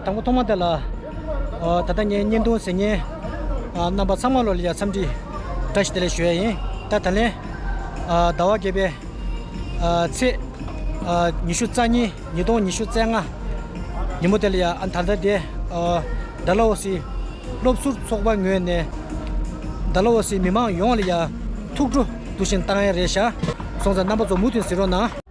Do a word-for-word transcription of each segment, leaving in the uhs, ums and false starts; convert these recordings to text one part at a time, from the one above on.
དང་པོ་ཐོག་མ་དེ་ལ། ཨ། ད་ལྟ་ངའི་བརྙན་ཐུང་གཟིགས་མཁན། ཨ། རྣམ་པ་ཚང་མ་ལོ་ལ་ཡ་འཚམས་འདྲི་བཀྲ་ཤིས་བདེ་ལེགས་ཞུ་ཡ་ཡིན། ད་ད་ལན། ཨ། ཟླ་བ་བརྒྱད་པའི། ཨ། ཚེས། ཨ། ཉི་ཤུ་རྩ་གཉིས། ཉིས་སྟོང་ཉི་ཤུ་རྩ་ལྔ་ཉིན་མོ་དེ་ལ་ཡ། ཨ། ད་ལྟ་དེ། ཨ། ཌལ་ཧོ་སི་སློབ་ཟུར་ཚོགས་པ་ངོས་ནས་ཌལ་ཧོ་སི་མི་མང་ཡོངས་ལ་ཡ་ཐུགས་སྤྲོ་འདུག་བཞིན་བཏང་ཡ་རེད་ཤག་སོང་ཙང་རྣམ་པ་ཚོ་མུ་མཐུད་གཟིགས་རོགས་གནང་།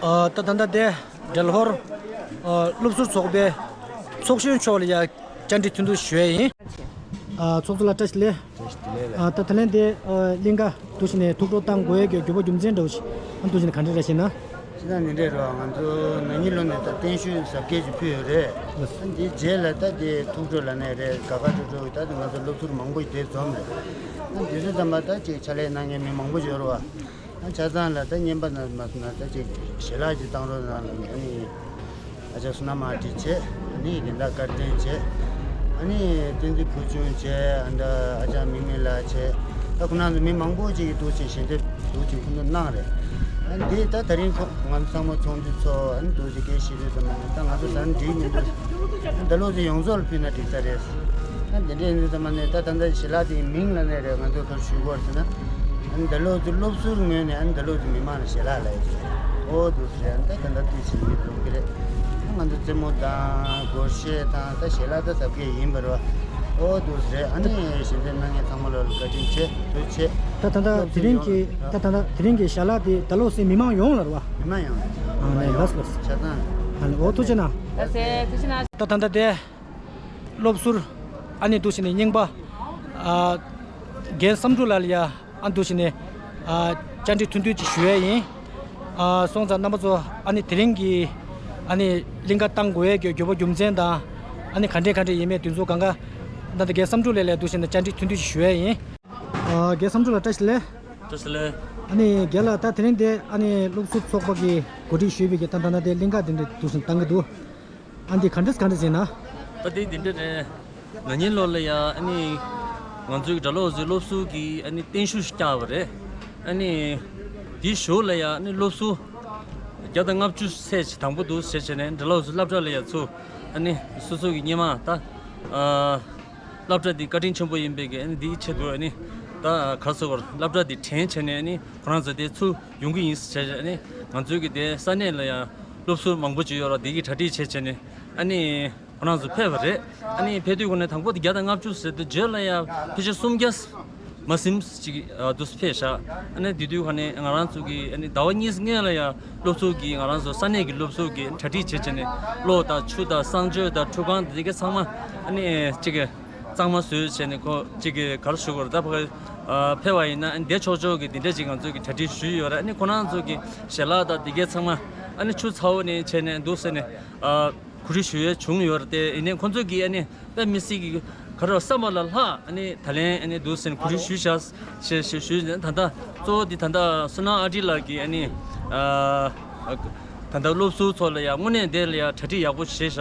ཨ། ད་ད་ལྟ་དེ་ཌལ་ཧོར། ཨ། སློབ་ཟུར་ཚོགས་པའི་ཚོགས་གཞོན་མཆོག་ལ་ཡ་བཅར་འདྲི་ཐུང་ཐུང་ཞུ་ཡ་ཡིན། ཨ། ཚོགས་གཙོ་ལགས་བཀྲ་ཤིས་བདེ་ལེགས། ཨ། ད་ད་ལན་དེ། ཨ། གླིང་ག་འདུག་བཞིན་ནས་ཐུགས་སྤྲོ་བཏང་དགོས་ཡ་གི་དགོས་པ་རྒྱུ་མཚན་འདྲ་བོ་ཞིག་ཨ། འདུག་བཞིན་ནས་ག་འདྲ་རེད་ཞེ་ན། སྤྱིར་བཏང་འདི་འདྲ་རེད་བ། ང་ཚོ་ན་ནིང་ལོ་ནས་ད་བརྟན་བཞུགས་གཟབ་རྒྱས་ཅིག་ཕུལ་ཡོད་རེད། ཨ། འདིའི་རྗེས་ལ་ད་དེ་ཐུགས་སྤྲོ་ལབ་ནའི་རེད། དགའ་དགའ་སྤྲོ་སྤྲོ་ད་ང་ཚོ་སློབ་ཟུར་མང་པོ་ཞིག་དེ་འཛོམས་རེད། ཨ། འདི་ཚོ་ཙམ་པ་ད་ཅིག་ཕྱག་ལས་གནང་མཁན་མི་མང་པོ་ཡོད་རེད་བ། ཨ། ཆ་ཚང་ལ་ད་རྔན་པ་ན་མ་སོང་ན་ད་ཅིག་ཞལ་ལག་ཅིག་བཏང་རོགས་གནང་ལབ་ནས། ཨ་ནི་ཨ་ཅག་བསོད་ནམས་ཨ་ཊི་བྱས། ཨ་ནི་དེ་འདྲ་བཀའ་དྲིན་ཆེ། ཨ་ནི་བསྟན་འཛིན་ཕུལ་བྱུང་བྱས། ཨ་འདྲ་ཨ་ཅག་མིག་མི་ལགས་བྱས། ད་ཁོང་རྣམ་ཚོ་མི་མང་པོ་ཅིག་གིས་འདུག་ཅིག་ཞལ་འདེབས་འདུག་ཅིག་ཁོང་ཚོ་གནང་རེད། ཨ་འདི་ད་ད་རིང་ཁོ་ང་ཚོ་ཚང་མ་ཚོགས་འདུ་ཚོགས། ཨ་ནི་འདུག་ཅིག་སྐད་བཤད་དུས་ཙམ་པ་ནས་ད་ང་ཚོ་ད་འགྲིག་མི་འདུག་ད་ལོ་ཚོ་ཡོངས་རྫོགས་ལ་ཕུལ་ན་འགྲིག་ས་རེད། ཨ་འདི་འདྲ་ཡིན་དུས་ཙམ་པ་ནས་ད་ད་ལྟ་ཞལ་ལག་དེའི་མིང་ལབ་ནའི་རེད། ང་ཚོས་ག་རེ་ཞུ་དགོས་རེད་ཟེར་ན། ཨ་ནི་ད་ལོ་ཚོ་སློབ་ཟུར་ངོས་ནས་ཨ་ནི་ད་ལོ་ཚོ་མི་མང་ལ་ཞལ་ལག་ལབ་ཡོད་རེད། ཨོ་འདུག་ཟེར། ཨ་ནི་ད་ད་ལྟ་དུས་ཕྱིན་མི་འགྲོ་གི་རེད། ང་ཚོ་རྩེད་མོ་དང་སྒོར་གཞས་དང་ད་ཞལ་ལག་ད་གཟབ་རྒྱས་ཡིན་པ་རེད་བ། ཨོ་འདུག་ཟེར། ཨ་ནི་ཞལ་འདེབས་གནང་མཁན་ཚང་མ་ལ་བཀའ་དྲིན་ཆེ། ཐུགས་རྗེ་ཆེ། ད་ད་ལྟ་དེ་རིང་གི་ད་ད་ལྟ་དེ་རིང་གི་ཞལ་ལག་དེ་ད་ལོ་སི་མི་མང་ཡོངས་ལ་རེད་བ། མི་མང་ཡོངས། ཨ་ནི་ལགས་ལགས། ཆ་ཚང་། ཨ་ནི་ཨོ་ཐུགས་རྗེ་གནང་། ལགས་སེ་ཐུགས་རྗེ་གནང་། ད་ད་ལྟ་དེ་སློབ་ཟུར་ཨ་ནི་འདུག་བྱས་ནས་རྙིང་པ། ཨ། རྒན་བསམ་འགྲུབ་ལགས་ལ་ཡ་ཨ་འདུག་བྱས་ནས། ཨ། བཅར་འདྲི་ཐུང་ཐུང་ཅིག་ཞུ་ཡས་ཡིན། ཨ། སོང་ཙང་རྣམ་པ་ཚོ་ཨ་ནི་དེ་རིང་གི་ཨ་ནི་གླིང་ག་བཏང་དགོས་ཡས་ཀྱི་དགོས་པ་རྒྱུ་མཚན་དང་། ཨ་ནི་ག་འདྲས་ག་འདྲས་ཡིན་མེད་དེ་ཚོ་གང་ག་ད་ལྟ་རྒན་བསམ་འགྲུབ་ལགས་ལ་འདུག་བྱས་ནས་བཅར་འདྲི་ཐུང་ཐུང་ཅིག་ཞུ་ཡས་ཡིན། ཨ། རྒན་བསམ་འགྲུབ་ལགས་བཀྲ་ཤིས་བདེ་ལེགས། བཀྲ་ཤིས་བདེ་ལེགས། ཨ་ནི་རྒན་ལགས། ད་དེ་རིང་དེ་ཨ་ནི་སློབ་ཟུར་ཚོགས་པ་གིས་གོ་སྒྲིག་ཞུས་པའི་གི་ད་ད་ལྟ་དེ་གླིང་ག་དེ་འདྲས་འདུག་བྱས་ནས་བཏང་གི་འདུག་ཨ་འདི་ག་འདྲས་ག་འདྲས་ཟེར་ན། ད་དེ་འདི་འདྲ་རེད། ན་ནིང་ལོ་ལ་ཡ་ཨ་ནི་ང་ཚོའི་ཌལ་ཧོ་སི་སློབ་ཟུར་གྱིས་ཨ་ནི་བརྟན་བཞུགས་ཤིག་བསྐྱངས་པ་རེད། ཨ་ནི་དེའི་ཞོར་ལ་ཡ་ཨ་ནི་སློབ་ཟུར་བརྒྱ་དང་ལྔ་བཅུ་ཟེར་ཅིག་དང་པོ་འདུག་ཟེར་བྱས་ནས་ཌལ་ཧོ་སི་སློབ་གྲྭ་ལ་ཡ་ཚུར་ཨ་ནི་སོ་སོ་གི་སྔོན་མ་ད། ཨ། སློབ་གྲྭ་འདི་བཀའ་དྲིན་ཆེན་པོ་ཡིན་པའི་གི་ཨ་ནི་འདིའི་ཆེད་དུ་ཨ་ནི་ད་ག་རེ་ཟེར་དགོས་རེད། སློབ་གྲྭ་འདི་དྲན་བྱས་ནས་ཨ་ནི་ཁོ་རང་ཚོ་དེ་ཚུར་ཡོང་གི་ཡིན་ཟེར་བྱས་ཨ་ནི་ང་ཚོའི་གི་དེ་ས་གནས་ལ་ཡང་སློབ་ཟུར་མང་པོ་ཅིག་ཡོད་ར། དེ་གི་གྲ་སྒྲིག་བྱས་བྱས་ནས་ཨ་ནི་ཁོ་རང་ཚོ་ཕེབས་པ་རེད། ཨ་ནི་ཕེབས་དུས་ཁོ་ནས་དང་པོ་དེ་བརྒྱ་དང་ལྔ་བཅུ་ཟེར་དུས་རྗེས་ལ་ཡང་ཕལ་ཆེར་སུམ་བརྒྱ་མ་ཟིན་ཅིག་ཨ་དུ་ཕེབས་ཤག་ཨ་ནི་དེ་དུས་ཁོ་ནས་ང་རང་ཚོ་གི་ཨ་ནི་ཟླ་བ་གཉིས་སྔོན་ལ་ཡང་སློབ་ཟུར་གི་ང་རང་ཚོ་ས་གནས་ཀྱི་སློབ་ཟུར་གི་གྲ་སྒྲིག་བྱས་བྱས་ནས་གློག་དང་ཆུ་དང་གསང་སྤྱོད་དང་ཁྲུས་ཁང་དེ་གའི་ཚང་མ་ཨ་ནི་ཅིག་གི་གཙང་མ་བཟོས་བྱས་ནས་ཁོ་གཅིག་གིས་ག་རེ་ཞུ་དགོས་རེད། ད་ཕ་གི་ཨ་ཕེབས་པ་ཡིན་ན་ཨ་ནི་བསྡད་ཆོག་ཆོག་གི་དེ་འདྲ་ཅིག་ང་ཚོ་གིས་གྲ་སྒྲིག་ཞུས་ཡོད་རེད། ཨ་ནི་ཁོ་རང་ཚོ་གི་ཞལ་ལག་དང་དེ་གའི་ཚང་མ་ཨ་ནི་ཆུ་ཚ་བོ་ནས་བྱས་ནས་འདུག་ཟེར་ནས་ཨ་ གོ་སྒྲིག་ཞུ་ཡས་བྱུང་ཡོད་རེད་དེ། ཡིན་ནའི་ཁོང་ཚོ་གིས་ཨ་ནི་དཔེ་མི་སྲིད་ཀྱི་ག་རེ་བསམ་པ་ལ་ལྷག་ཨ་ནི་ད་ལན་ཨ་ནི་འདུག་ཟེར་ནས་གོ་སྒྲིག་ཞུས་བཞག་ཞེས་ཞེས་ཞུས་ནས། ད་ལྟ་གཙོ་བོ་དེ་ད་ལྟ་བསོད་ནམས་ཨ་ཊི་ལགས་ཀྱིས་ཨ་ནི་ཨ་ད་ལྟ་སློབ་ཟུར་ཚོ་ལ་ཡང་དངོས་གནས་དེ་ལ་ཡང་གྲ་སྒྲིག་ཡག་པོ་བྱས་བཞག་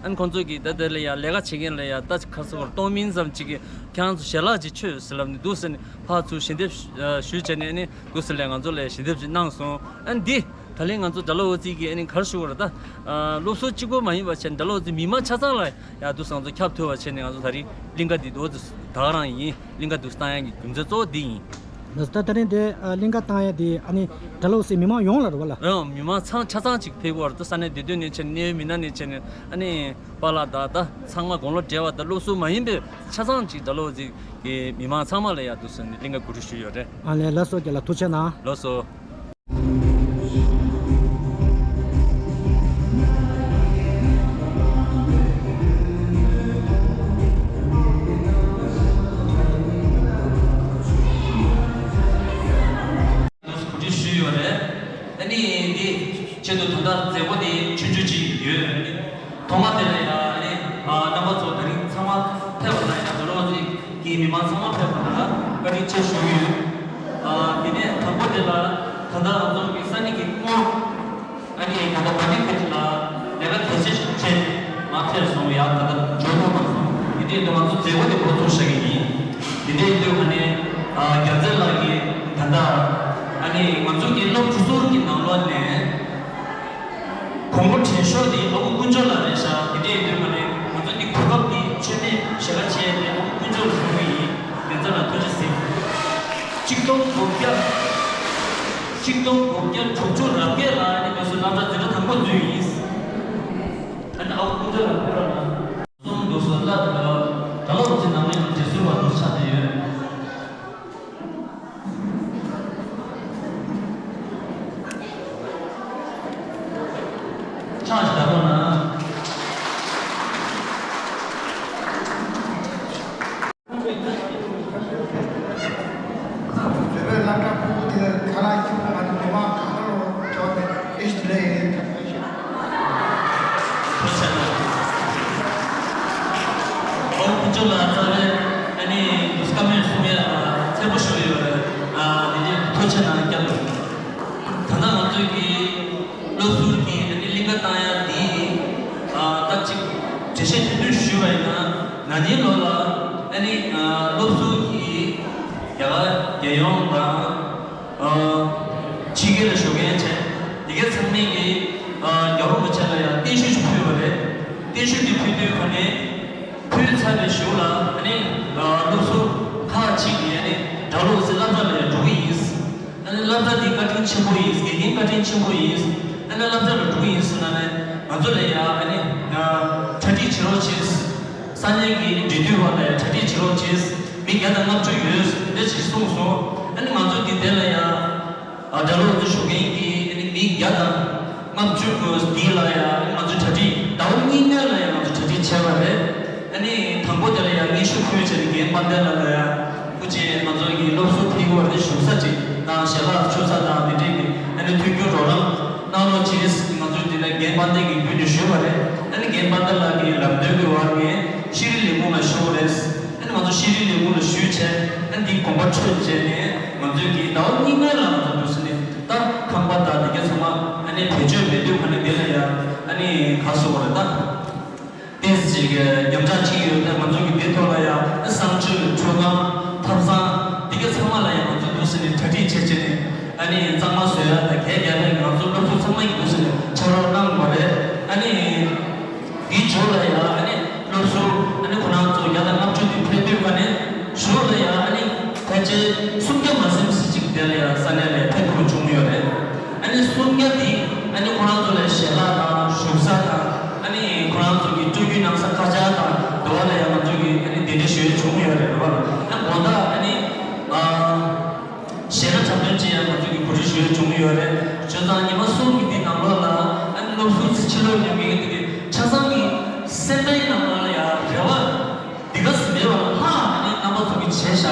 ཨ་ནི་ཁོང་ཚོ་གིས་ད་དེ་ལ་ཡང་ལས་ཀ་བྱེད་མཁན་ལ་ཡང་ད་ཁ་སོ་བར་གཏོང་མིན་ཙམ་ཅིག་གིས་ཁྱེད་རང་ཚོ་ཞལ་ལག་ཅིག་མཆོད་ཟེར་ལབ་ནས་འདུག་ཟེར་ནས་ཕར་ཚུར་ཞལ་འདེབས་ཞུས་བྱས་ནས་ཨ་ནི་འདུག་ཟེར་ལས་ང་ཚོ་ལ་ཞལ་འདེབས་ཅིག་གནང་སོང་། ཨ་ནི་འདི། ད་ལན་ང་ཚོ་དགྲ་ལོ་འོ་ཙི་གི་ཨ་ནི་ག་རེ་ཞུ་དགོས་རེད་ད། ཨ་སློབ་ཟུར་གཅིག་པོ་མ་ཡིན་པ་བྱས་ནས་དགྲ་ལོ་འོ་ཙི་མི་མང་ཆ་ཚང་ལ་ཡང་འདུག་ང་ཚོ་ཁྱབ་ཐུབ་པ་བྱས་ནས། ང་ཚོ་ད་རིང་གླིང་ག་འདི་འོ་ཙི་ད་ག་རང་ཡིན། གླིང་ག་འདུག་བཏང་ཡག་གི་རྒྱུ་མཚན་གཙོ་བོ་འདི་ཡིན། ལགས་སོ། ད་ད་རིང་འདི་ཨ་གླིང་ག་བཏང་ཡག་འདི་ཨ་ནི་དགྲ་ལོ་འོ་ཙི་མི་མང་ཡོངས་ལ་རེད་པ་ལགས། ཨང་། མི་མང་ཚང་ཆ་ཚང་ཅིག་ཕེབས་ཀྱི་ཡོད་རེད་ད། ས་གནས་བདེ་སྡོད་ནས་བྱས་ནས། གནད་ཡོད་མི་སྣ་ནས་བྱས་ནས། ཨ་ནི་པཱ་ལགས་དང་ད་ཚང་མ་དགུང་ལོ་བགྲེས་པ་དང་སློབ་ཟུར་མ་ཡིན་པའི་ཆ་ཚང་ཅིག་དགྲ་ལོ་འོ་ཙི་གི་མི་མང་ཚང་མ་ལ་ཡང་འདུག་ཟེར་ནས་གླིང་ག་གོ་སྒྲིག་ཞུས་ཡོད་རེད། ཨ་ལས། ལགས་སོ། རྒན་ལགས་ཐུགས་རྗེ་གནང་། ལགས་སོ། གོ་སྒྲིག་ཞུས་ཡོད་རེད། ཨ་ནི་འདི་ཆེད་དུ་ད་ལྟ་མཛད་སྒོ་འདི་ཆུང་ཆུང་ཅིག་ཡོད། ཐོག་མ་དེ་ལ་ཡང་ཨ་ནི་ཨ་རྣམ་པ་ཚོ་ད་རིང་ཚང་མ་ཕེབས་པ་ལ་ཡང་དགྲ་ལོ་འོ་ཙི་གི་མི་མང་ཚང་མ་ཕེབས་པ་ལ་བཀའ་དྲིན་ཆེ་ཞུ་གི་ཡོད། ཨ་དེ་ནས་དང་པོ་དེ་ལ་ད་ལྟ་ང་ཚོ་གི་ས་གནས་ཀྱི་སྐུ་ངོ་ཨ་ནི་ད་ལྟ་བར་ནི་ཁ་ཅིག་ལ་ལས་ཀ་གལ་ཆེ་ཞིག་བྱས་ནས་མར་ཕེབས་སོང་ཡ། ད་ལྟ་འབྱོར་ཐུབ་པ་སོང་། དེ་འདྲའི་དུས་ང་ཚོ་མཛད་སྒོ་དེ་འགོ་ཚུགས་བཞག་གི་ཡིན། དེ་འདྲའི་དུས་ཨ་ནི་ཨ་རྒྱལ་མཚན་ལགས་ཀྱིས་ད་ལྟ་ཨ་ནི་ང་ཚོ་གི་སློབ་ཕྲུག་ཟུར་གྱི་ནང་ལོགས་ནས་གོང་བུ་དྲན་ཤོག་དེ་ཨ་ཁུ་དཀོན་མཆོག་ལགས་རེད་ཤག་དེ་འདྲའི་དུས་ཨ་ནི་ང་ཚོ་འདི་གོ་སྐབས་འདི་ཆད་མེད་ཞེ་དྲག་བྱས་ཏེ་ཨ་ཁུ་དཀོན་མཆོག་ལ་ཞུ་གི་ཡིན། རྒྱལ་མཚན་ལགས་ཐུགས་རྗེ་གཟིགས། ཆིག་སྟོང་དགུ་བརྒྱ་ཆིག་སྟོང་དགུ་བརྒྱ་དྲུག་ཅུ་རེ་བརྒྱད་ལ་ཨ་ནི་ང་ཚོ་སློབ་གྲྭ་འཛིན་གྲྭ་དང་པོ་འཛུལ་ཡིན། ཨ་ནི་ཨ་ཁུ་དཀོན་མཆོག་ལགས་ཕེབས་རོགས་གནང་། གསུམ་འདུག་སོ། ལ་དགྲ་ལོ་འོ་ཙི་ནང་མི་དང་དྲི་ཟུར་བ་འདུག་ཆགས་བསྡད་ཡོད། ཕྱག་ཞིག་བརྡབ་རོགས་གནང་། བོད་པའི་སློབ་གྲྭ་ཕྲུ་གུ་དེ་ཁ་ལག་སྐྱིད་པོ་མ་འདུག་མི་མང་གང་ག་ལོ་ཅོག་ནས་ཨེ་ཤི་དེ་ལས་ཡིན་ཁ་ཁ་ཤས། ཨོ་ཁུ་ཆུ་ལ་རྩ་བའི་ཨ་ནི་བཀའ་མོལ་གསུང་ཡ་ཚད་པོ་ཞུ་ཡོད་རེད། ཨ་དེ་ནས་ཐུགས་རྗེ་གནང་། བསྐྱར་དུ་ད་ལྟ་ང་ཚོའི་གི་སློབ་ཟུར་གྱི་ཨ་ནི་གླིང་ག་བཏང་ཡ་འདི་ཨ་ད་ཅིག་འགྲེལ་བཤད་ཐུང་ཐུང་ཞུས་པ་ཡིན་ན། ན་ནིང་ལོ་ལ་ཨ་ནི་ཨ་སློབ་ཟུར་གྱི་རྒྱ་གར་རྒྱལ་ཡོངས་དང་། ཨ་ཕྱི་རྒྱལ་ལ་བཞུགས་མཁན་བྱས། འདི་གའི་ཚང་མས་ཀྱི་ཨ་རྒྱལ་བ་རིན་པོ་ཆེ་ལ་ཡང་བརྟན་བཞུགས་ཤིག་ཕུལ་བ་རེད། བརྟན་བཞུགས་འདི་ཕུལ་དུས་ཁ་ནས་ཕུལ་ཚར་བའི་གཞུག་ལ་ཨ་ནི་ཨ་སློབ་ཟུར་ཁག་ཅིག་གིས་ཨ་ནི་དགྲ་ལོ་འོ་ཙི་སློབ་གྲྭ་ལ་ཡང་འགྲོ་གི་ཡིན། ཨ་ནི་སློབ་གྲྭ་འདི་བཀའ་དྲིན་ཆེན་པོ་ཡིན། དགེ་རྒན་བཀའ་དྲིན་ཆེན་པོ་ཡིན། ཨ་ནི་སློབ་གྲྭ་ལ་འགྲོ་གི་ཡིན་ཟེར་ན་ནི་ང་ཚོ་ལ་ཡང་ཨ་ནི་ཨ་གྲ་སྒྲིག་བྱེད་རོགས་བྱེད། ས་གནས་ཀྱི་འབྲེལ་མཐུད་པ་དང་ཡང་གྲ་སྒྲིག་བྱེད་རོགས་བྱེད། མི་བརྒྱ་དང་ལྔ་བཅུ་ཡོད་འདི་ཅིག་གསུངས་སོང་། ཨ་ནི་ང་ཚོ་འདི་དེ་ལ་ཡང་ཨ་དགྲ་ལོ་འོ་ཙི་ཞུ་མཁན་གྱི་ཨ་ནི་མི་བརྒྱ་དང་ལྔ་བཅུ་གི་འདི་ལ་ཡང་ཨ་ནི་ང་ཚོ་གྲ་སྒྲིག་ཟླ་བ་གཉིས་སྔོན་ལ་ཡང་ང་ཚོ་གྲ་སྒྲིག་བྱས་པ་རེད། ཨ་ནི་དང་པོ་དེ་ལ་ཡང་སྙན་ཞུ་ཕུལ་བྱས་ནས་རྒན་དཔལ་ལྡན་ལགས་ལ་ཡང་སྐུ་མཁྱེན་ང་ཚོ་གི་སློབ་ཟུར་ཕེབས་ཀྱི་ཡོད་རེད། བཞུགས་ས་ཅིག་དང་ཞལ་ལག་མཆོད་ས་དང་དེ་འདྲའི་གི་ཨ་ནི་མཐུན་འགྱུར་རོགས་རམ་གནང་རོགས་བྱེད། ང་ཚོས་དེ་ནས་རྒན་དཔལ་ལྡན་གྱི་མདུན་དུ་ཞུས་པ་རེད། ཨ་ནི་རྒན་དཔལ་ལྡན་ལགས་ཀྱིས་ལམ་སྟོན་གྱི་འོག་ནས་ཤེས་རིག་ལས་ཁུངས་ལ་ཞུ་བ་རེད། ཨ་ནི་ང་ཚོ་ཤེས་རིག་ལས་ཁུངས་ལ་ཞུས་བྱས། ཨ་ནི་འདི་དགོངས་པ་འཁྲོལ་བྱས་ནས་ང་ཚོས་ཀྱི་ཟླ་བ་གཉིས་སྔོན་ལ་ང་ཚོ་འགྲོ་ས་ནས་ད་ཁང་པ་དང་དེ་ག་ཚང་མ་ཨ་ནི་བེད་སྤྱོད་མེད་དུས་ཁ་ནས་དེ་ལ་ཡང་ཨ་ནི་ག་སོང་བ་རེད་ད། ཏོག་ཙམ་ཅིག་གི་ཉམས་ཆག་ཕྱིན་ཡོད་ན། ང་ཚོ་གི་དེ་ཐོག་ལ་ཡང་གསང་སྤྱོད་ཁྲུས་ཁང་ཐབ་ཚང་དེ་ག་ཚང་མ་ལ་ཡང་ང་ཚོ་འདུག་ཟེར་ནས་གྲ་སྒྲིག་བྱས་བྱས་ནས། ཨ་ནི་གཙང་མ་བཟོ་ཡ་དང་གད་རྒྱག་ཡ་ང་ཚོ་སློབ་ཟུར་ཚང་མ་གི་འདུག་ཟེར་ནས་ཕྱག་རོགས་གནང་དགོས་རེད། ཨ་ནི་དེའི་མཇུག་ལ་ཡང་ཨ་ནི་སློབ་ཟུར་ཨ་ནི་ཁོ་རང་ཚོ་བརྒྱ་དང་ལྔ་བཅུ་དེ་ཕེབས་དུས་ཀ་ནས་གཞུག་ལ་ཡང་ཨ་ནི་ཕལ་ཆེར་སུམ་བརྒྱ་མ་ཟིན་ཙམ་ཅིག་དེ་ལ་ཡང་ས་གནས་ལ་ཕེབས་ཐུབ་པ་བྱུང་ཡོད་རེད། ཨ་ནི་སུམ་བརྒྱ་འདི་ཨ་ནི་ཁོ་རང་ཚོ་ལ་ཞལ་ལག་དང་བཞུགས་ས་དང་། ཨ་ནི་ཁོ་རང་ཚོ་གི་སྤྲོ་སྐྱིད་གནང་ས་ཁ་ཆག་དང་དུ་བ་ལ་ཡང་ང་ཚོ་གི་ཨ་ནི་གདན་འདྲེན་ཞུ་ཡས་བྱུང་ཡོད་རེད་པ། ཨ་དགོང་དག་ཨ་ནི་ཨ་ཞལ་སྔ་འཁྲབ་སྟོན་ཅིག་ཡང་ང་ཚོ་གི་གོ་སྒྲིག་ཞུ་ཡས་བྱུང་ཡོད་རེད། བྱས་ཙང་ཉི་མ་གསུམ་གྱི་འདི་ནང་ལོགས་ལ་ཨ་ནི་སློབ་ཟུར་ཚོ་ཕྱི་ལོགས་ཉོ་མཁན་གྱི་དེ་ཆ་ཚང་གི་སེམས་པའི་ནང་ལོགས་ལ་ཡང་རེ་བ། འདི་ག་ཙམ་མེད་པ་ལྷག་ནས་རྣམ་པ་ཚོ་གིས་བྱས་ཤག་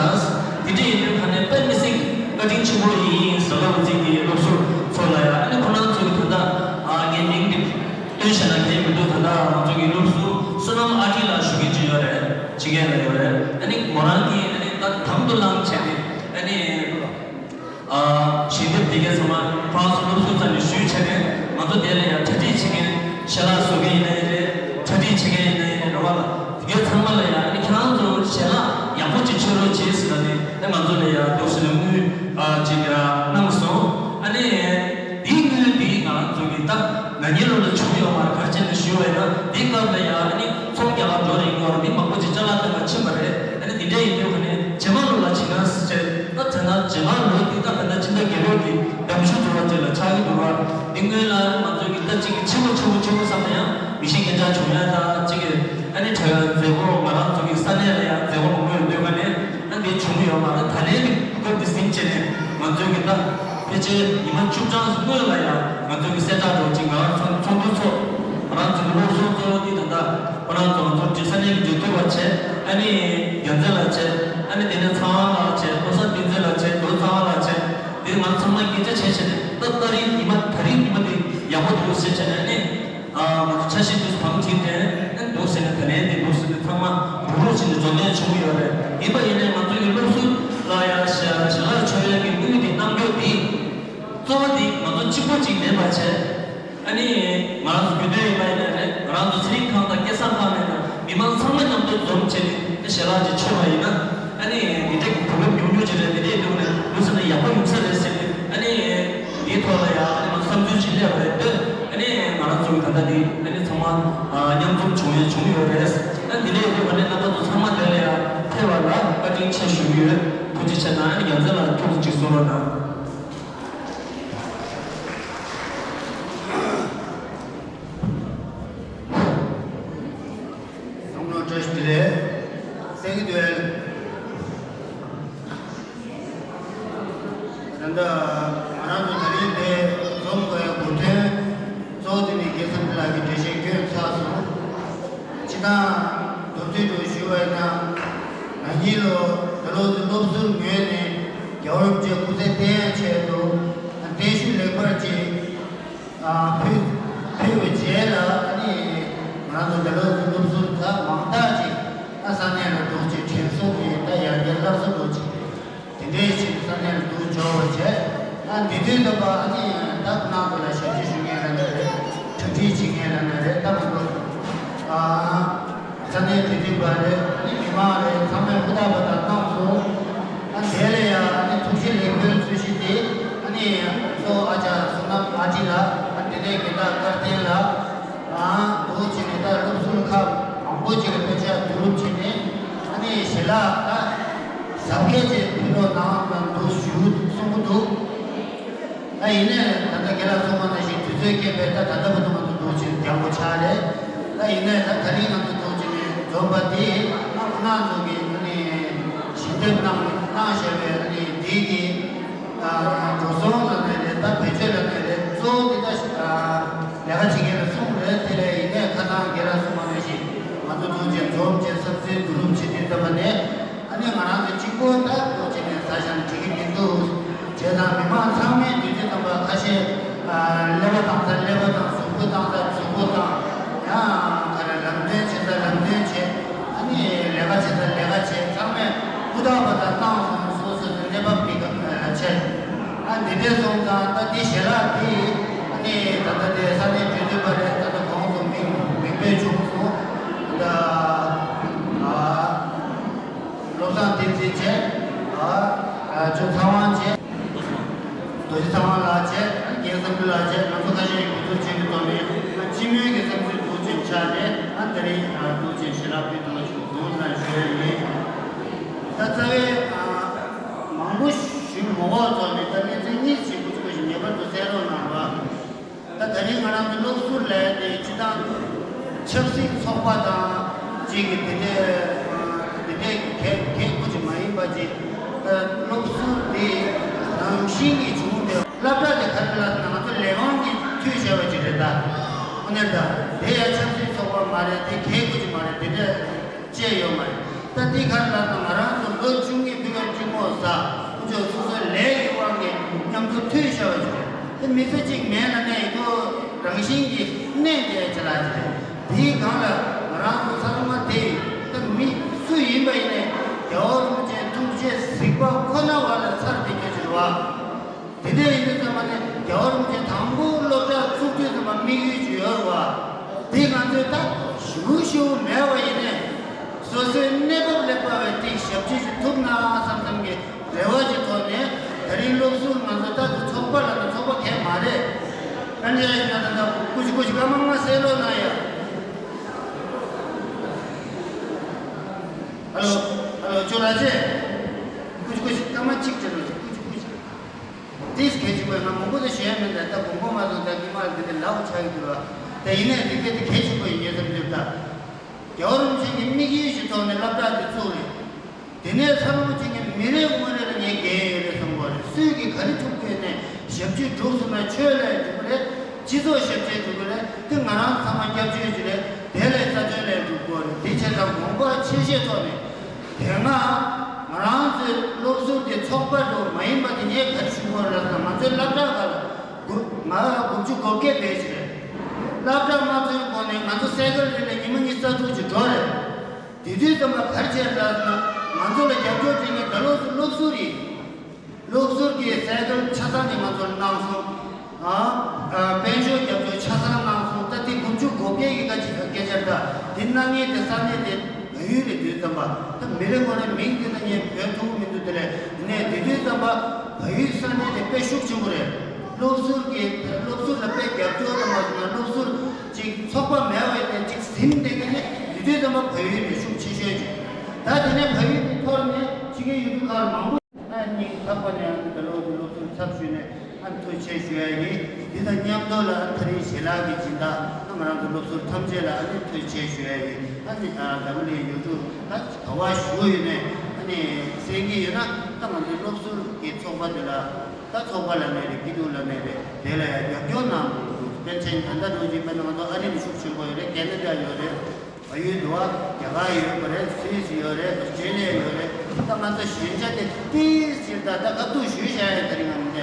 དེ་འདྲ་ཡིན་དུས་ཁ་ནས་དཔེ་མི་སྲིད་བཀའ་དྲིན་ཆེན་པོ་ཡིན་ཟེར་ལབ་ཙིག་གི་སློབ་ཟུར་ཚོ་ལ་ཡ། ཨ་ནི་ཁོ་རང་ཚོ་གི་ད་ལྟ་ཨ་ངའི་མིང་འདི་ དོན་བྱས་ན་གལ་མི་འདུག་ད་ལྟ་ང་ཚོ་གི་སློབ་ཟུར་བསོད་ནམས་ཨ་ཁྲིད་ལགས་ཞུ་མཁན་ཅིག་ཡོད་རེད། ཕྱི་རྒྱལ་ལ་ཡོད་རེད། ཨ་ནི་མོ་རང་གིས་ཨ་ནི་ད་དམ་དུ་བླངས་བྱས་ནས་ཨ་ནི་ཨ་ཞལ་འདེབས་དེ་གའི་ཚང་མ་ཕར་ཚུར་སློབ་ཟུར་ཚང་ནས་ཞུས་བྱས་ནས་ང་ཚོ་དེ་ལ་ཡང་གྲ་སྒྲིག་བྱེད་མཁན་ཞལ་ལག་བཟོ་མཁན་ཡིན་ན་ཡང་རེད། གྲ་སྒྲིག་བྱེད་མཁན་ཡིན་ན་ཡང་རེད། རེད་བ་ལ། དེ་གའི་ཚང་མ་ལ་ཡང་ཨ་ནི་ཁྱེད་རང་ཚོ་ཞལ་ལག་ཡག་པོ་ཅིག་མཆོད་རོགས་བྱེད་ཟེར་ནས་ཨ་ང་ཚོ་ལ་ཡང་འདུག་ཟེར་ནས་དངུལ་ཨ་ཅིག་ཡང་གནང་སོང་། ཨ་ནི་དེའི་དངུལ་དེ་ང་རང་ཚོ་གི་ད་ན་ནིང་ལོ་ལ་བྱུང་ཡོད་མ་རེད། ག་རེ་བྱས་ནས་ཞུས་པ་ཡིན་ན་དེའི་སྐབས་ལ་ཡང་ཨ་ནི་ཚོང་རྒྱག་ག་འགྲོ་རེད། ཡོང་བ་མི་མང་པོ་ཅིག་ཅ་ལག་སྟོན་ག་ཕྱིན་པ་རེད། ཨ་ནི་དེ་འདྲ་ཡིན་དུས་ཁ་ནས་རྗེས་མ་ལོ་ལ་བྱེད་ན་ཟེར་བྱས། ད་དེ་ན་རྗེས་མ་ལོ་དེ་ད་ག་ན་སྤྱི་ཟླ་བརྒྱད་པའི་གི་ཟླ་མཇུག་ཏུ་བ་ཅིག་ལ་ཆགས་ཀྱི་འདུག་བ། དེ་སྔོན་ལ་ང་ཚོ་གི་ད་ཅིག་གི་ཆེན་པོ་ཆེན་པོ་ཆེན་པོ་བསམ་ན་ཡང་མི་ཤེས་མཁན་ཆགས་བྱུང་ཡ། ད་ཅིག་གི་ཨ་ནི་གྲྭ་བའི་མཛད་སྒོ་ང་རང་ཚོ་གི་ས་གནས་ལ་ཡང་མཛད་སྒོ་མང་པོ་ཡོད་དུས་ཁ་ནས་ཨ་འདི་བྱུང་ཡོད་མ་རེད། ད་ལན་གི་སྐབས་འདི་ཟིན་བྱས་ནས་ང་ཚོ་གི་ད་ཕལ་ཆེར་ཉི་མ་བཅུ་གྲངས་སྔོན་ལ་ཡང་ང་ཚོ་གི་གསལ་བསྒྲགས་འདྲ་བོ་ཅིག་ང་རང་ཚོ་ཚོགས་འདུ་ཚོགས། ང་རང་ཚོ་གི་སློབ་ཟུར་གཙོ་བོ་འདི་ད་ལྟ་ཁོ་རང་ཚོ་ང་ཚོ་འབྲེལ་ས་གནས་ཀྱི་འབྲེལ་མཐུད་པ་བྱས། ཨ་ནི་རྒྱལ་མཚན་ལགས་བྱས། ཨ་ནི་དེ་ནས་ཚངས་དབང་ལགས་བྱས། བློ་བཟང་བསྟན་འཛིན་ལགས་བྱས། རྡོ་ཚངས་དབང་ལགས་བྱས། དེ་ང་ཚང་མ་གི་ཆ་བྱས་བྱས་ནས་ད་ད་རིང་ཉི་མ་ད་རིང་ཉི་མ་དེ་ཡག་པོ་འདུག་ཟེར་བྱས་ནས་ཨ་ནི་ང་ཚོ་ཆ་ཤས་དུས་བང་བྱིན་ཏེ་ཨ་ནི་འདུག་ཟེར་ནས་ད་ལན་དེ་འདུག་ཟེར་ནས་ཚང་མ་རུག་རུག་བྱས་ནས་འཛོམས་ནས་བྱུང་ཡོད་རེད། ཡིན་པ་ཡིན་ནའི་ང་ཚོ་གི་སློབ་ཟུར་ལ་ཡང་ཞལ་ཞལ་ལག་མཆོད་ཡས་ཀྱི་དངུལ་དེ་གནང་རྒྱུ་དེ་གཙོ་བོ་དེ་ང་ཚོ་གཅིག་པོ་གཅིག་མིན་པ་བྱས། ཨ་ནི་ང་རང་ཚོ་དགེ་འདུན་ཡིན་པ་ཡིན་ན་རེད། ང་རང་ཚོ་ཚེ་རིང་ཁང་དང་སྐལ་བཟང་ཁང་ནས་ན་མི་མང་ཚང་མ་མཉམ་དུ་འཛོམས་བྱས་ནས་ཞལ་ལག་ཅིག་མཆོད་པ་ཡིན་ན་ཨ་ནི་འདི་འདྲ་གི་བུ་སློབ་ཉུང་ཉུང་ཅིག་རེད། འདི་འདྲའི་འདུག་ནས་འདུག་ཟེར་ན་ཡག་པོ་ཡོང་ས་རེད་ཟེར་ནས་ཨ་ནི་འདིའི་ཐོག་ལ་ཡང་ཨ་ནི་ང་ཚོ་བསམ་ཚུལ་ཅིག་སླེབས་པ་རེད་འདོད། ཨ་ནི་ང་རང་ཚོ་གི་ད་ལྟ་འདི་ཨ་ནི་ཚང་མ་མཉམ་འཛོམས་བྱུང་ཡས་བྱུང་ཡོད་རེད། ཨ་ནི་འདི་འདྲའི་འདུག་ཨ་ནི་རྣམ་པ་ཚོ་ཚང་མ་དེ་ལ་ཡང་ཕེབས་པ་ལ་བཀའ་དྲིན་ཆེ་ཞུ་གི་ཡོད། ཐུགས་རྗེ་ཆེ་གནང་། ཨ་ནི་རྒྱལ་མཚན་ལགས་ཐུགས་རྗེ་ཆེ་གསུང་རོགས་གནང་། བསམ་བློ་བཀྲ་ཤིས་བདེ་ལེགས། སེང་གེ་དོན། ད་ལྟ་ང་རང་ཚོ་ད་རིང་འདིར་འཛོམས་དགོས་ཡ་གོ་དོན་གཙོ་བོ་དེ་ནི་རྒན་བསམ་འགྲུབ་ལགས་ཀྱི་འགྲེལ་བཤད་བསྐྱོན་ཚར་སོང་། སྤྱིར་བཏང་མདོར་བསྡུས་སུ་ཞུ་བ་ཡིན་ན། ན་ནིང་ལོ་ད་ལོ་ཚོ་སློབ་ཟུར་ངོས་ནས་རྒྱལ་བ་རིན་པོ་ཆེ་སྐུ་ཚེ་བརྟན་ཡག་ཆེད་དུ་བརྟན་བཞུགས་ལེགས་པར་བཅས། ཨ་ཕུལ་ཕུལ་བའི་རྗེས་ལ་ཨ་ནི་ང་རང་ཚོ་འདི་ལོ་ཚོ་སློབ་ཟུར་ད་མང་དག་ཅིག་ད་ས་གནས་ལ་འདུག་ཅིག་དྲན་གསོ་གི་ད་ཡར་རྒྱས་སླར་གསོ་འདུག་ཅིག་དེ་འདྲའི་ཞིག་ས་གནས་ལ་འདུག་འབྱོར་བ་བྱས། ཨ་འདི་དུས་ད་པ་ཨ་ནི་ད་ཁོ་རང་ཚོ་ལ་ཞབས་ཕྱི་ཞུ་མཁན་ལ་ན་རེད། གྲ་སྒྲིག་བྱེད་མཁན་ལ་ན་རེད། ད་ང་ཚོ་ཨ། ས་གནས་དེ་དུས་པ་རེད། ཨ་ནི་མི་མང་རེད། ཚང་མས་ཧུར་ཐག་པ་དང་གནང་སོང་། ཨ་དེ་ལས་ཡང་ཨ་ནི་ཐུགས་རྗེ་ལེགས་འབུལ་ཚུལ་བཞིན་དེ་ཨ་ནི་གཙོ་བོ་ཨ་ཅག་བསོད་ནམས་ཨ་ཁྲིད་ལགས། ཨ་དེ་ནས་དགེ་བདག་སྐལ་ལྡན་ལགས། ཨ་འདུག་བྱས་ནས་ད་སློབ་ཟུར་ཁག་མང་པོ་ཅིག་ལ་དཔེ་ཆ་བསྡུ་རུབ་བྱས་ནས་ཨ་ནི་ཞལ་ལག་ད་གཟབ་རྒྱས་ཅིག་ཕུལ་རོགས་གནང་དང་འདུག་ཞུ་གསུང་གི་འདུག་ད་ཡིན་ནའི་ད་ལྟ་རྒན་ལགས་གསུངས་པ་ནང་བཞིན་དུས་ཚོད་རྐྱེན་པས་ད་ད་ལྟ་བར་དུ་ང་ཚོ་འདུག་ཅིག་རྒྱག་དགོས་ཆགས་རེད། ད་ཡིན་ནའི་ད་ད་རིང་ང་ཚོ་འདུག་ཅིག་ནས་འཛོམས་པ་དེ་ང་ཁོ་རང་ཚོ་གི་ཨ་ནི་ཞལ་འདེབས་གནང་གནང་བཞག་པའི་ཨ་ནི་དེ་གི་འགྲོ་སོང་ལ་ནས་རེད། ད་བེད་སྤྱོད་ལ་ནས་རེད། གཙོ་བོ་དེ་ད་ལས་ཀ་བྱེད་མཁན་ལ་གསུངས་རེད། དེ་ལས་ཡིན་ནའི་ཁ་སང་རྒན་ལགས་གསུངས་པ་ནང་བཞིན་ང་ཚོ་འདུག་ཅིག་འཛོམས་ཅིག་བསམ་ཚུལ་བསྡུ་རུབ་བྱེད་དུས་ཙམ་པ་ནས། ཨ་ནི་ང་རང་ཚོ་གཅིག་པོ་ད་འདུག་བྱས་ནས་ཟ་ཞིང་འགྲིག་གི་མི་འདུག་བྱས་ཙང་མི་མང་ཚང་མས་དུས་ཚོད་ཙམ་པ་ཁ་ཤས་ཀླད་པ་བཏང་ས་ཀླད་པ་བཏང་། གཟུགས་པོ་བཏང་ས་གཟུགས་པོ་བཏང་། ཡང་ག་རེ་ལམ་སྟོན་བྱེད་ས་ལམ་སྟོན་བྱེད། ཨ་ནི་ལས་ཀ་བྱེད་ས་ལས་ཀ་བྱེད། ཚང་མས་ཧུར་ཐག་པ་དང་བཏང་སོང་། སོ་སོ་སོ་གནས་བབ་འདི་ག་བྱས། ཨ་འདི་འདྲས་སོང་ཙང་ད་འདི་ཞལ་ལག་འདི་ཨ་ནི་ད་ལྟ་དེ་ས་གནས་འབྲེལ་མཐུད་པ་རེད། ད་ལྟ་གོང་དུ་མིང་མིང་འབོད་བྱུང་སོང་། ད་ཨ། བློ་བཟང་བསྟན་འཛིན་བྱས། ཨ་ཨ་ཚངས་དབང་བྱས། རྡོ་རྗེ་ཚངས་དབང་ལགས་བྱས། རྒན་བསམ་འགྲུབ་ལགས་བྱས། ང་ཚོ་ཁ་ཤས་ཀྱིས་འགོ་འཛུགས་བྱེད་མི་ཐོག་ནས་སྤྱི་མོས་ཀྱི་བསམ་ཚུལ་འདུག་ཅིག་ཆགས་ནས། ཨ་དེ་རིང་འདུག་ཅིག་ཞལ་ལག་ཕུལ་གནང་བྱུང་སོང་ཟེར་ཞུ་ཡ་ཡིན། ད་རྩ་བའི་མང་པོ་ཞུ་མ་དགོས་ཐོག་ནས་ད་གནས་ཚུལ་གཉིས་ཤིག་སྐུ་ཚེ་ཁོ་ཞིག་ངེས་པར་དུ་གསན་རོགས་གནང་རོགས། ད་ད་རིང་ང་རང་ཚོ་སློབ་ཟུར་ལས་དེ་སྤྱི་བཏང་ཆབ་སྲིད་ཚོགས་པ་དང་གཅིག་གི་དེ་འདྲའི་དེ་འདྲའི་གེགས་གེགས་ཁུལ་ཅིག་མ་ཡིན་པ་ཅིག་ད་སློབ་ཟུར་དེ་རང་བཞིན་གྱིས་བྱུང་བའི་སློབ་གྲྭ་དེ་ག་རེ་ལབ་ན་ང་ཚོ་ལས་དབང་གིས་མཐུད་བྱས་པ་ཅིག་རེད། ད་དངོས་གནས་ད་དེ་ཡང་ཆབ་སྲིད་ཚོགས་པ་མ་རེད། དེ་གེགས་ཁུལ་ཅིག་མ་རེད། དེ་འདྲ་བཅས་ཡོད་མ་རེད། ད་འདི་ག་རེ་ལབ་ན་ང་རང་ཚོ་ལོ་བཅུ་གཉིས་ཕུལ་བའི་གཅིག་མོ་ཟ་ཁོ་ཚོ་སོ་སོའི་ལས་ཀྱི་དབང་གིས་མཉམ་དུ་མཐུད་བཞག་པ་ཞིག་རེད། དེ་མི་ཚེ་གཅིག་མེད་ན་ནས་ཁོ་ རང་བཞིན་གྱི་གནས་དེ་ཅི་ལ་ཅི་རེད། དེའི་སྒང་ལ་ང་རང་ཚོ་ཚང་མ་དེ་ད་མི་སུ་ཡིན་པ་ཡིན་ནའི་རྒྱལ་བ་རིན་པོ་ཆེའི་ཐུགས་རྗེ་གཟིགས་པ་ཁོ་ན་བ་ལ་ཚར་དེ་སྐད་ཆ་རེད་བ། དེ་འདྲ་ཡིན་དུས་ཙམ་པ་ནས་རྒྱལ་བ་རིན་པོ་ཆེ་དང་པོ་སློབ་གྲྭ་བཙུགས་དུས་ཙམ་པ་དམིགས་ཡུལ་ཅིག་ཡོད་རེད་བ། དེ་ང་ཚོས་ད་ཞུ་ཞུ་མེད་པ་ཡིན་ནའི་སོ་སོའི་གནས་བབ་ལས་དཔག་པའི་དེ་ཞབས་ཕྱི་ཞིག་ཐུབ་ན་བསམ་བསམ་གྱི་རེ་བ་ཞིག་ཐོག་ནས་ད་རིང་སློབ་ཟུར་ང་ཚོ་ད་དུ་ཚོགས་པ་ལ་ནི་ཚོགས་པ་གས་མ་རེད། ཨན་ཅི་ཡ་ཞིག་ན་ད་ད་ཀུ་ཅི་ཀུ་ཅི་སྐར་མ་ལྔ་གསན་རོགས་གནང་ཡ། ཧ་ལོ། ཧ་ལོ་ཅོ་ར་ཅེ། ཀུ་ཅི་ཀུ་ཅི་སྐར་མ་གཅིག་ཅོ་ར་ཅེ་ཀུ་ཅི་ཀུ་ཅི། ཏིས་གལ་ཆེན་པོ་ཡིན་ན་མང་པོ་དེ་ཞུ་ཡ་མེད་ད་ད་དགོངས་པ་མ་ཚོམས་ད་ཀི་མ་འདི་དེ་ལའོ་ཆགས་ཀྱི་འདུག་ར། ད་ཡིན་ནའི་འདི་གལ་ཏེ་གལ་ཆེན་པོ་ཡིན་ཉེ་ཙམ་འདུག་ད། རྒྱལ་བ་རིན་པོ་ཆེ་གི་དམིགས་ཡུལ་ཞིག་ཐོག་ནས་སློབ་གྲྭ་དེ་བཙུགས་རེད། དེ་ནས་ས་ལོངས་ཅན་གྱི་མི་རེ་ངོ་རེ་ལ་ངས་འགན་ཡོད་རེད་བསམ་གོ་རེད། སུས་ཀྱིས་ག་རེ་ཐུབ་ཀྱི་ནས་ཞབས་ཕྱི་སྒྲུབ་ཐུབ་ན་ཆོས་ལ་འགྲིག་གི་རེད། སྤྱི་ཚོགས་ཞབས་ཕྱི་སྒྲུབ་གི་རེད། དེ་ང་རང་ཚང་མ་སྐྱབས་བཅོལ་གྱི་རེད། དེ་ལས་རྩ་དོན་ལས་སྒྲུབ་དགོས་རེད། དེ་བྱས་ཙང་དགོངས་པ་ཆེ་བཞེས་ཐོག་ནས་དེ་སྔ་ང་རང་ཚོའི་སློབ་ཟུར་དེ་ཚོགས་པ་འགྲོ་མ་ཡིན་པ་དེ་ངས་ག་རེ་ཞུ་དགོས་རེད་ཟེར་ན་ང་ཚོའི་སློབ་གྲྭ་ཁག་ལ་དགུ་ང་དགུ་བཅུ་གོ་བརྒྱད་བསྡད་ཀྱི་རེད། སློབ་གྲྭ་མ་ཐོན་གོང་ནས་ང་ཚོ་སའི་ཀལ་རེ་ལ་ཉི་མ་ཉི་ཤུ་རྩ་དྲུག་ཅིག་འགྲོ་རེད། དེ་དུས་ཙམ་པ་ག་རེ་བྱས་ལབ་ན་ང་ཚོ་ལ་རྒྱབ་སྐྱོར་བྱེད་མཁན་ད་ལོ་སློབ་ཟུར་ཡིན། སློབ་ཟུར་གྱི་སའི་ཀལ་ཆ་ཚང་ནས་ང་ཚོར་གནང་སོང་། ཨ། ཨ། དཔལ་འབྱོར་རྒྱབ་སྐྱོར་ཆ་ཚང་གནང་སོང་། ད་དེ་དགུ་བཅུ་གོ་བརྒྱད་ཀྱི་ཁ་ཅིག་སྐད་ཆ་འདྲ་དེ་གནང་མཁན་དེ་ས་གནས་དེ་བལ་ཡུལ་རེད། དུས་ཙམ་པ་ད་མི་རེ་ངོ་རེ་མིང་དེ་ད་ངས་བོད་ཐུག་མི་འདུག་དེ་ལས་ནས་དེ་དུས་ཙམ་པ་བལ་ཡུལ་ས་གནས་དེ་དཔེ་ཤུགས་ཆེན་པོ་རེད། སློབ་ཟུར་གྱི་སློབ་ཟུར་ལ་དཔེ་རྒྱབ་སྐྱོར་དང་མ་སོང་ན་སློབ་ཟུར་ཅིག་ཚོགས་པ་མེད་པ་ཡིན་ན་ཅིག་ཟིན་བསྡད་མཁན་ནི་དེ་དུས་ཙམ་པ་བལ་ཡུལ་ནས་ཤུགས་ཆེ་ཤོས་ཅིག་ད་དེ་ནས་བལ་ཡུལ་དེ་འཐོར་ནས་ཕྱི་རྒྱལ་ཡུལ་གྲུ་ཁག་མང་པོ། ཨ་ནི་ལྷག་པ་ནས་ཨ་ནི་ད་ལོ་འདི་སློབ་ཟུར་ཚབ་ཞུས་ནས་ཨ་ནི་ཐུགས་རྗེ་ཆེ་ཞུ་ཡ་ཡིན། འདི་དང་མཉམ་དུ་ལ་ཨ་ནི་ད་རིང་ཞལ་ལག་གི་སྦྱིན་བདག་ཨ་ང་རང་ཚོ་སློབ་ཟུར་ཐམས་ཅད་ལ་ཨ་ནི་ཐུགས་རྗེ་ཆེ་ཞུ་ཡ་ཡིན། ཨ་ནི་ཨ་ད་ལོ་ལས་ཡུལ་གྲུ་ད་ག་བ་ཞུ་ཡོད་ནས་ཨ་ནི་གསན་གྱི་ཡོད་ན་ད་ང་ཚོའི་སློབ་ཟུར་གྱི་ཚོགས་པ་དེ་ལ་ད་ཚོགས་པ་ལ་མེད་རེད། སྐྱིད་སྡུག་ལ་མེད་རེད། དེ་ལ་ཡང་རྒྱབ་སྐྱོར་གནང་དགོས་འདུག་དཔེར་ན་ད་ལྟ་འགྲོ་བཞིན་པ་ན་ང་ཚོ་ཨ་རི་ནས་ཤུགས་ཆེན་པོ་ཡོད་རེད། ཁེ་ན་ཌ་ཡོད་རེད། བལ་ཡུལ་འདུག་བ། རྒྱ་གར་ཡོད་པ་རེད། སུད་སི་ཡོད་རེད། ཨོ་སི་ཀྲེ་ལི་ཡ་ཡོད་རེད། ད་ང་ཚོ་གཞན་ཆ་དེ་ཏིས་ཅིག་ད་ད་སྐབས་ཐུག་ཞུས་བཞག་ཡ་དེ་རིང་ང་ནས་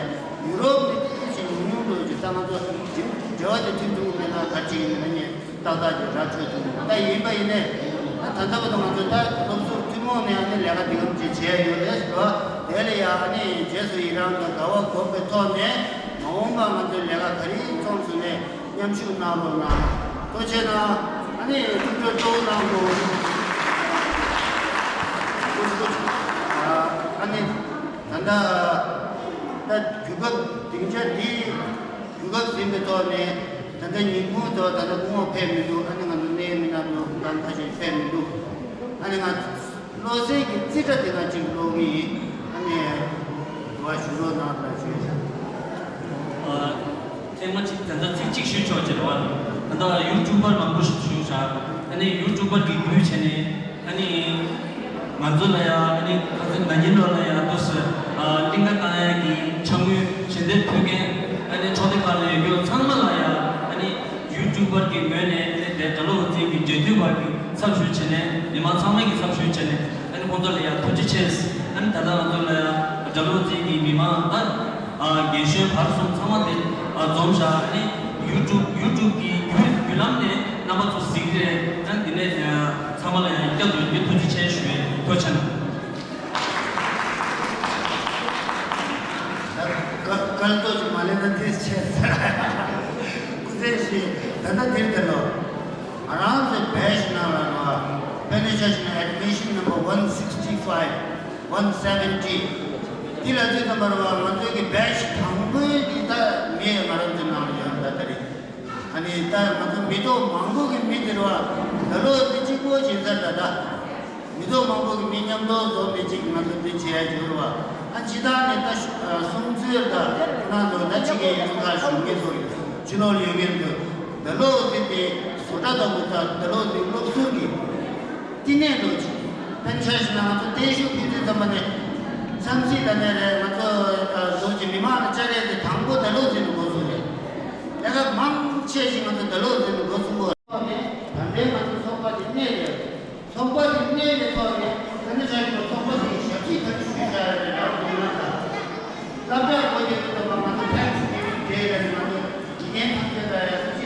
ཡུ་རོབ་ནས་ཏིས་ཅིག་ཉུང་ཉུང་འགྲོ་ཅིག་ད་ང་ཚོ་འབྲེལ་བ་དེ་མཐུན་ཐུབ་མེད་ན་ག་ཅིག་ཡིན་ན་ངས་ཏག་ཏག་ཅིག་ར་འཕྲོད་ཐུབ་མེད། ད་ཡིན་པ་ཡིན་ནས་ད་ད་ལྟ་བར་དུ་ང་ཚོ་ད་སློབ་ཟུར་ཐུན་མོང་ནས་ཨ་ནི་ལས་ཀ་འདི་གམ་ཅིག་བྱས་ཡོད་རེད་ཟེར་བ། དེ་ལ་ཡ་ཨ་ནི་རྗེས་སུ་ཡི་རང་དང་དགའ་བ་སྒོམ་པའི་ཐོག་ནས་མ་འོངས་པ་ང་ཚོའི་ལས་ཀ་ག་རེ་བྱུང་སོང་ནས། མཉམ་ཞུགས་གནང་རོགས་གནང་། ཐུགས་རྗེ་གནང་། ཨ་ནི་ཐུགས་རྗེ་གཙོ་བོ་གནང་དགོས། ཨ་ནི་ད་ལྟ་ད་དུས་སྐབས་སྡིངས་ཆ་འདི་དུས་སྐབས་ཟིན་པའི་ཐོག་ནས་ད་ལྟ་ཉིན་གུང་ཐོག་ད་ལྟ་སྐུ་ངོ་ཕེབས་མི་འདུག་ཨ་ནི་ང་ཚོ་གནད་མི་སྣ་ཚོ་གང་ཁ་ཤས་ཕེབས་མི་འདུག་ཨ་ནི་ང་བློ་གསལ་གྱི་རྩིས་ཁྲ་དེ་ང་གཅིག་ཀློག་གི་ཡིན། ཨ་ནི་དུ་བ་ཞུ་རོགས་གནང་ལ་ཞུས་ཤག་ཨ། ཐེངས་མ་གཅིག་ད་ལྟ་ཚིག་གཅིག་ཞུས་ཆོག་ཅེས་རེད་བ། ད་ལྟ་ཡུ་ཊུབ་པར་མང་པོ་ཞིག་བྱུང་ཤག་ཨ་ནི་ཡུ་ཊུབ་པར་གྱི་རྒྱུད་བྱས་ནས་ཨ་ནི་ང་ཚོ་ལ་ཡ་ཨ་ནི་ཁ་སང་ན་ནིང་ལོ་ལ་ཡ་འདུག་སེ་ཨ་གླིང་ག་བཏང་ཡ་གི་ཕྱག་དངུལ་ཞལ་འདེབས་ཕུལ་མཁན་ཨ་ནི་ཕྱོགས་སྡེ་ཁག་ལ་ཡོད་རྒྱུ་ཚང་མ་ལ་ཡ་ཨ་ནི་ཡུ་ཊུབ་པར་གྱི་ངོས་ནས་ཨ་ནི་དེ་དགྲ་ལོ་འུ་ཚོའི་གི་འབྲེལ་མཐུད་པ་གི་ཚབ་ཞུས་བྱས་ནས་མི་མང་ཚང་མ་གི་ཚབ་ཞུས་བྱས་ནས། ཨ་ནི་ཁོང་ཚོ་ལ་ཡང་ཐུགས་རྗེ་ཆེ། ཨ་ནི་ད་ལྟ་ང་ཚོ་ལ་ཡང་དགྲ་ལོ་རྩེ་གི་མི་མང་ད་ཨ་རྒན་གཞོན་བར་གསུམ་ཚང་མ་དེ་ཨ་འཛོམས་བཞག་ཨ་ནི་ཡུ་ཊུབ་ཡུ་ཊུབ་གི་བརྒྱུད་བརྒྱུད་ལམ་ནས་རྣམ་པ་ཚོ་གཟིགས་རེད། ཨ་ནི་དེ་ནས་ཚང་མ་ལ་ཡང་བསྐྱར་དུ་ཡིན་གྱི་ཐུགས་རྗེ་ཆེ་ཞུ་ཡས། ཐུགས་རྗེ་ཆེ་གནང་། སྐར་སྐར་ཏོག་ཅིག་མ་ལེན་ན་ཏིས་ཆེ་ཟེར། སྐུ་ཚེ་ཞིག་ད་ལྟ་འདིར་དེ་ལོ། ང་རང་ཚོའི་བེ་ཆི་ནང་ལ་ནོ། Penetration Admission Number one sixty five, one seventy. འདི་ལ་ཚོད་ཙམ་པར་བ་ང་ཚོའི་གི་བེ་ཆི་དང་པོའི་འདི་ད་མི་ང་རང་ཚོའི་ནང་ལ་ཡོད་ད་ད་རེད། ཨ་ནི་ད་ང་ཚོ་མི་ཐོག་མང་པོ་གི་མི་དེ་རུ་བ་ད་ལོ་འདི་གཅིག་པོ་ཅིག་ཟེར་ད་ད། མི་ཐོག་མང་པོ་གི་མི་མཉམ་དུ་འཛོམས་ནས་གཅིག་ང་ཚོ་འདི་བྱེད་ཡ་ཡོད་རེད་བ། ཨ་སྤྱི་བཏང་ནས་ད་ཤུ་ཨ་གསུང་ཚུལ་དང་ཁོ་ན་ཚོ་ད་ཕྱི་རྒྱལ་ཡུལ་ཁག་བཞུགས་མཁན་ཚོ་ཡོད། ཕྱི་ལོགས་ལ་ཡོད་མཁན་ཚོ་ད་ལོ་འདི་དེ་བཟོ་གྲྭ་དང་པོ་དང་ད་ལོ་འདི་སློབ་ཟུར་གྱི་བསྟི་གནས་འགྲོ་ཅིག་དཔེར་ན་ཆ་བཞག་ན་ང་ཚོ་བརྟན་བཞུགས་ཕུལ་དུས་ཙམ་པ་ནས་འཚམས་གཟིགས་ལ་ནས་རེད། ང་ཚོ་ཨ་བཟོ་ཅིག་མི་མང་ལ་བཅར་ཡས་དེ་དང་པོ་ད་ལོ་འཛིན་འགོ་ཚུགས་རེད། ལས་ཀ་མང་ཆེ་ཞིག་ང་ཚོ་ད་ལོ་འཛིན་འགོ་ཚུགས་འགོ་ནས་ད་ལྟའི་ང་ཚོ་ཚོགས་པ་དེ་གནས་རེད། ཚོགས་པ་དེ་གནས་པའི་ཐོག་ནས་ད་ནི་ཆ་བཞག་ན་ཚོགས་པ་དེའི་ཞབས་ཕྱི་ག་རེ་ཞུས་བཞག་ཡོད་རེད་ལབ་དགོས་ན། ད་སློབ་གྲྭ་སྒོ་ཕྱེ་དུས་ཙམ་པ་ང་ཚོ་Thanksgiving Day ལ་ང་ཚོ་དགེ་རྒན་ཐམས་ཅད་ལ་ཡང་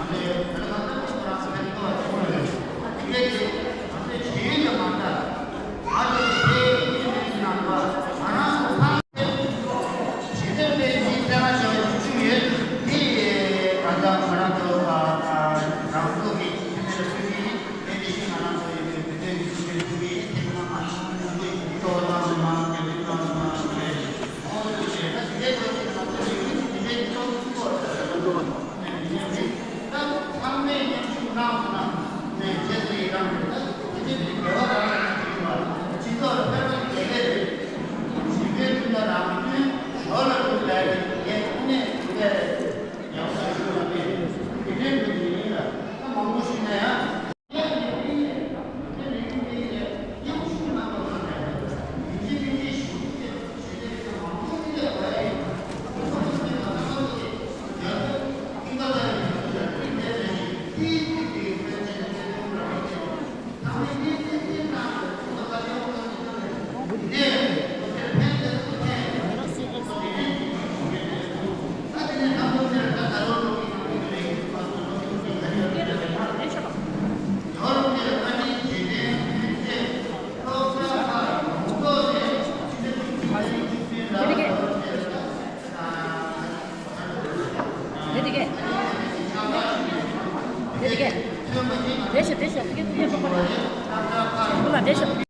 དེ་དེ་གས། དེ་དེ་གས། དེ་ཤོག་དེ་ཤོག་དེ་གས་དེ་ཤོག་ཁོ་ལ་དེ་ཤོག་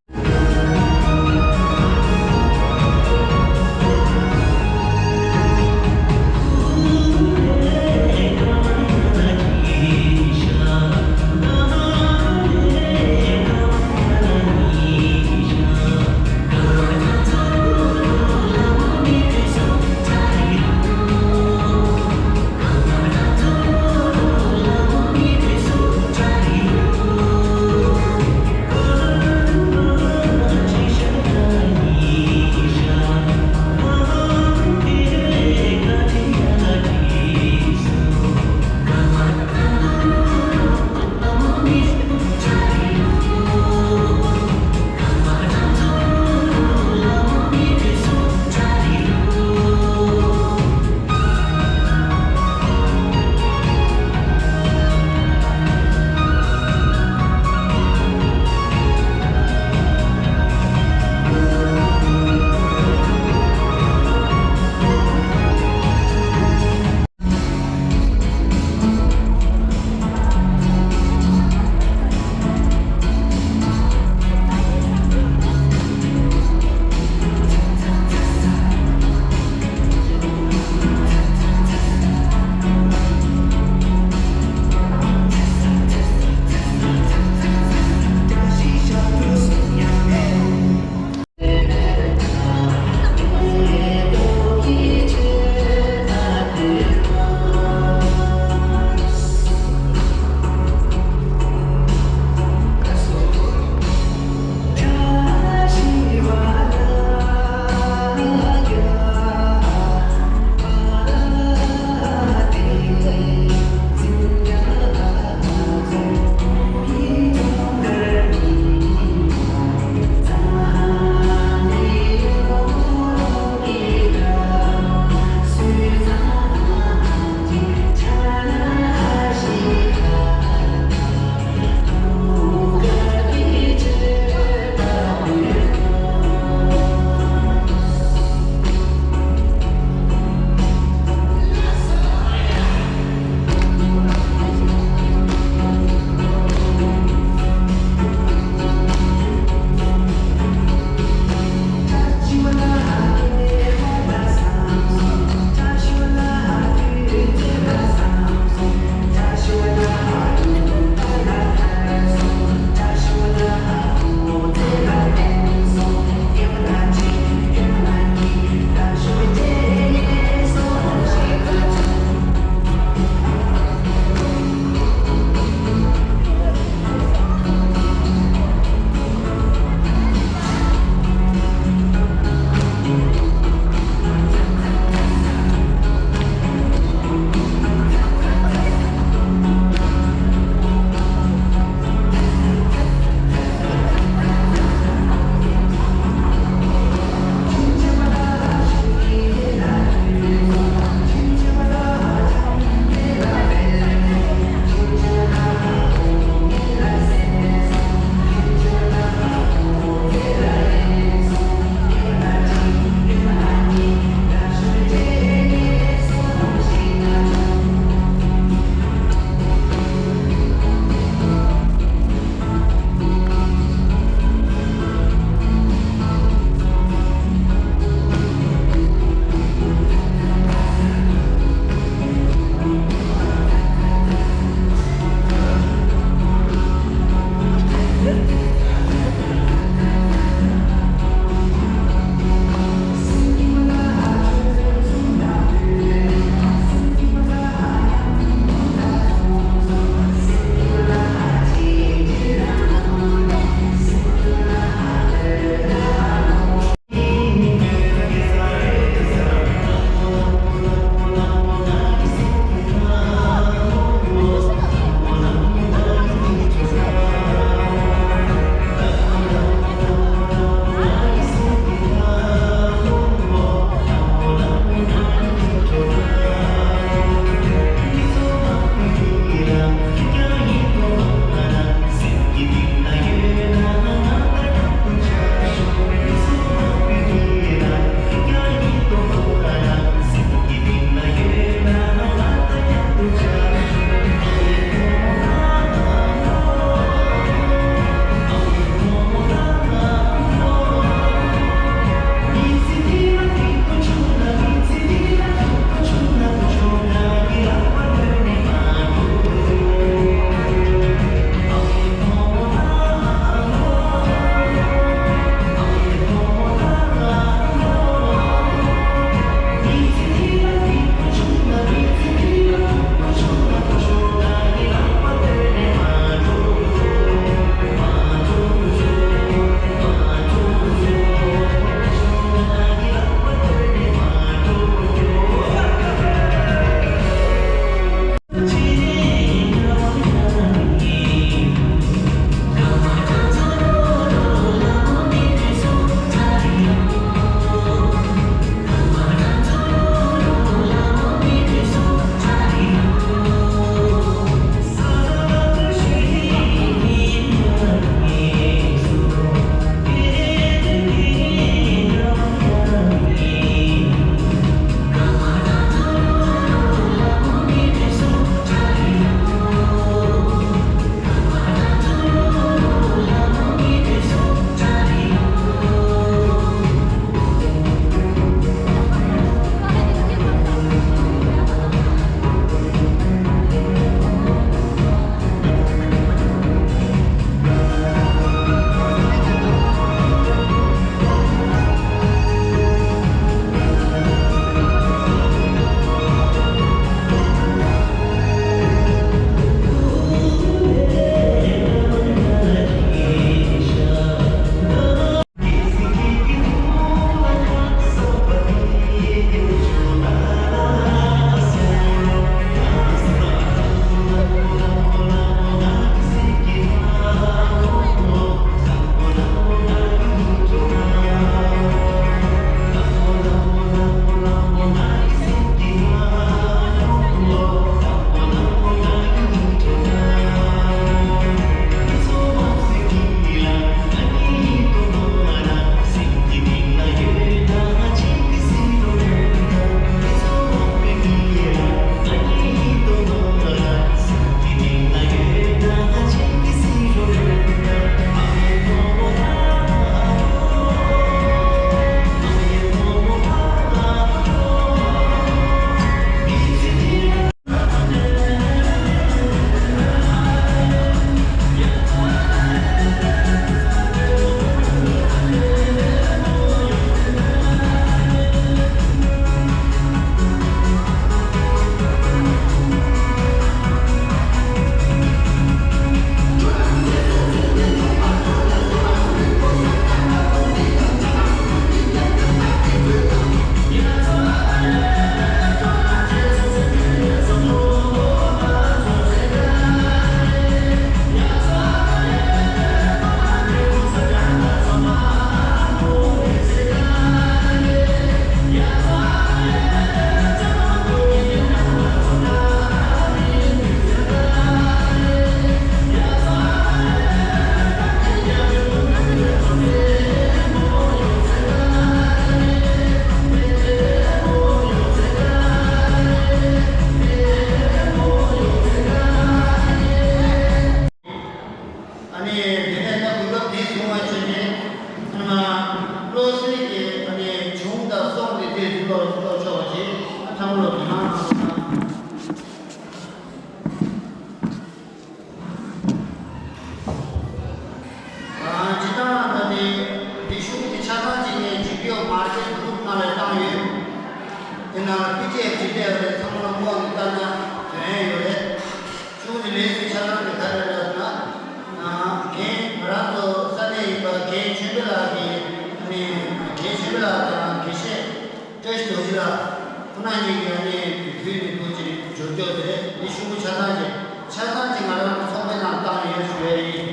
ཡིན་ཡང་ནི་བོད་ནས་འདུག་ཅིག་འབྱོར་འབྱོར་དེ་རེད། འདི་ཤུགས་ཆ་ཚང་ཅིག་ཆ་ཚང་ཅིག་ང་རང་གི་ཚོགས་པའི་ནང་བཏང་ཡོད་ཞུ་ཡ་ཡིན།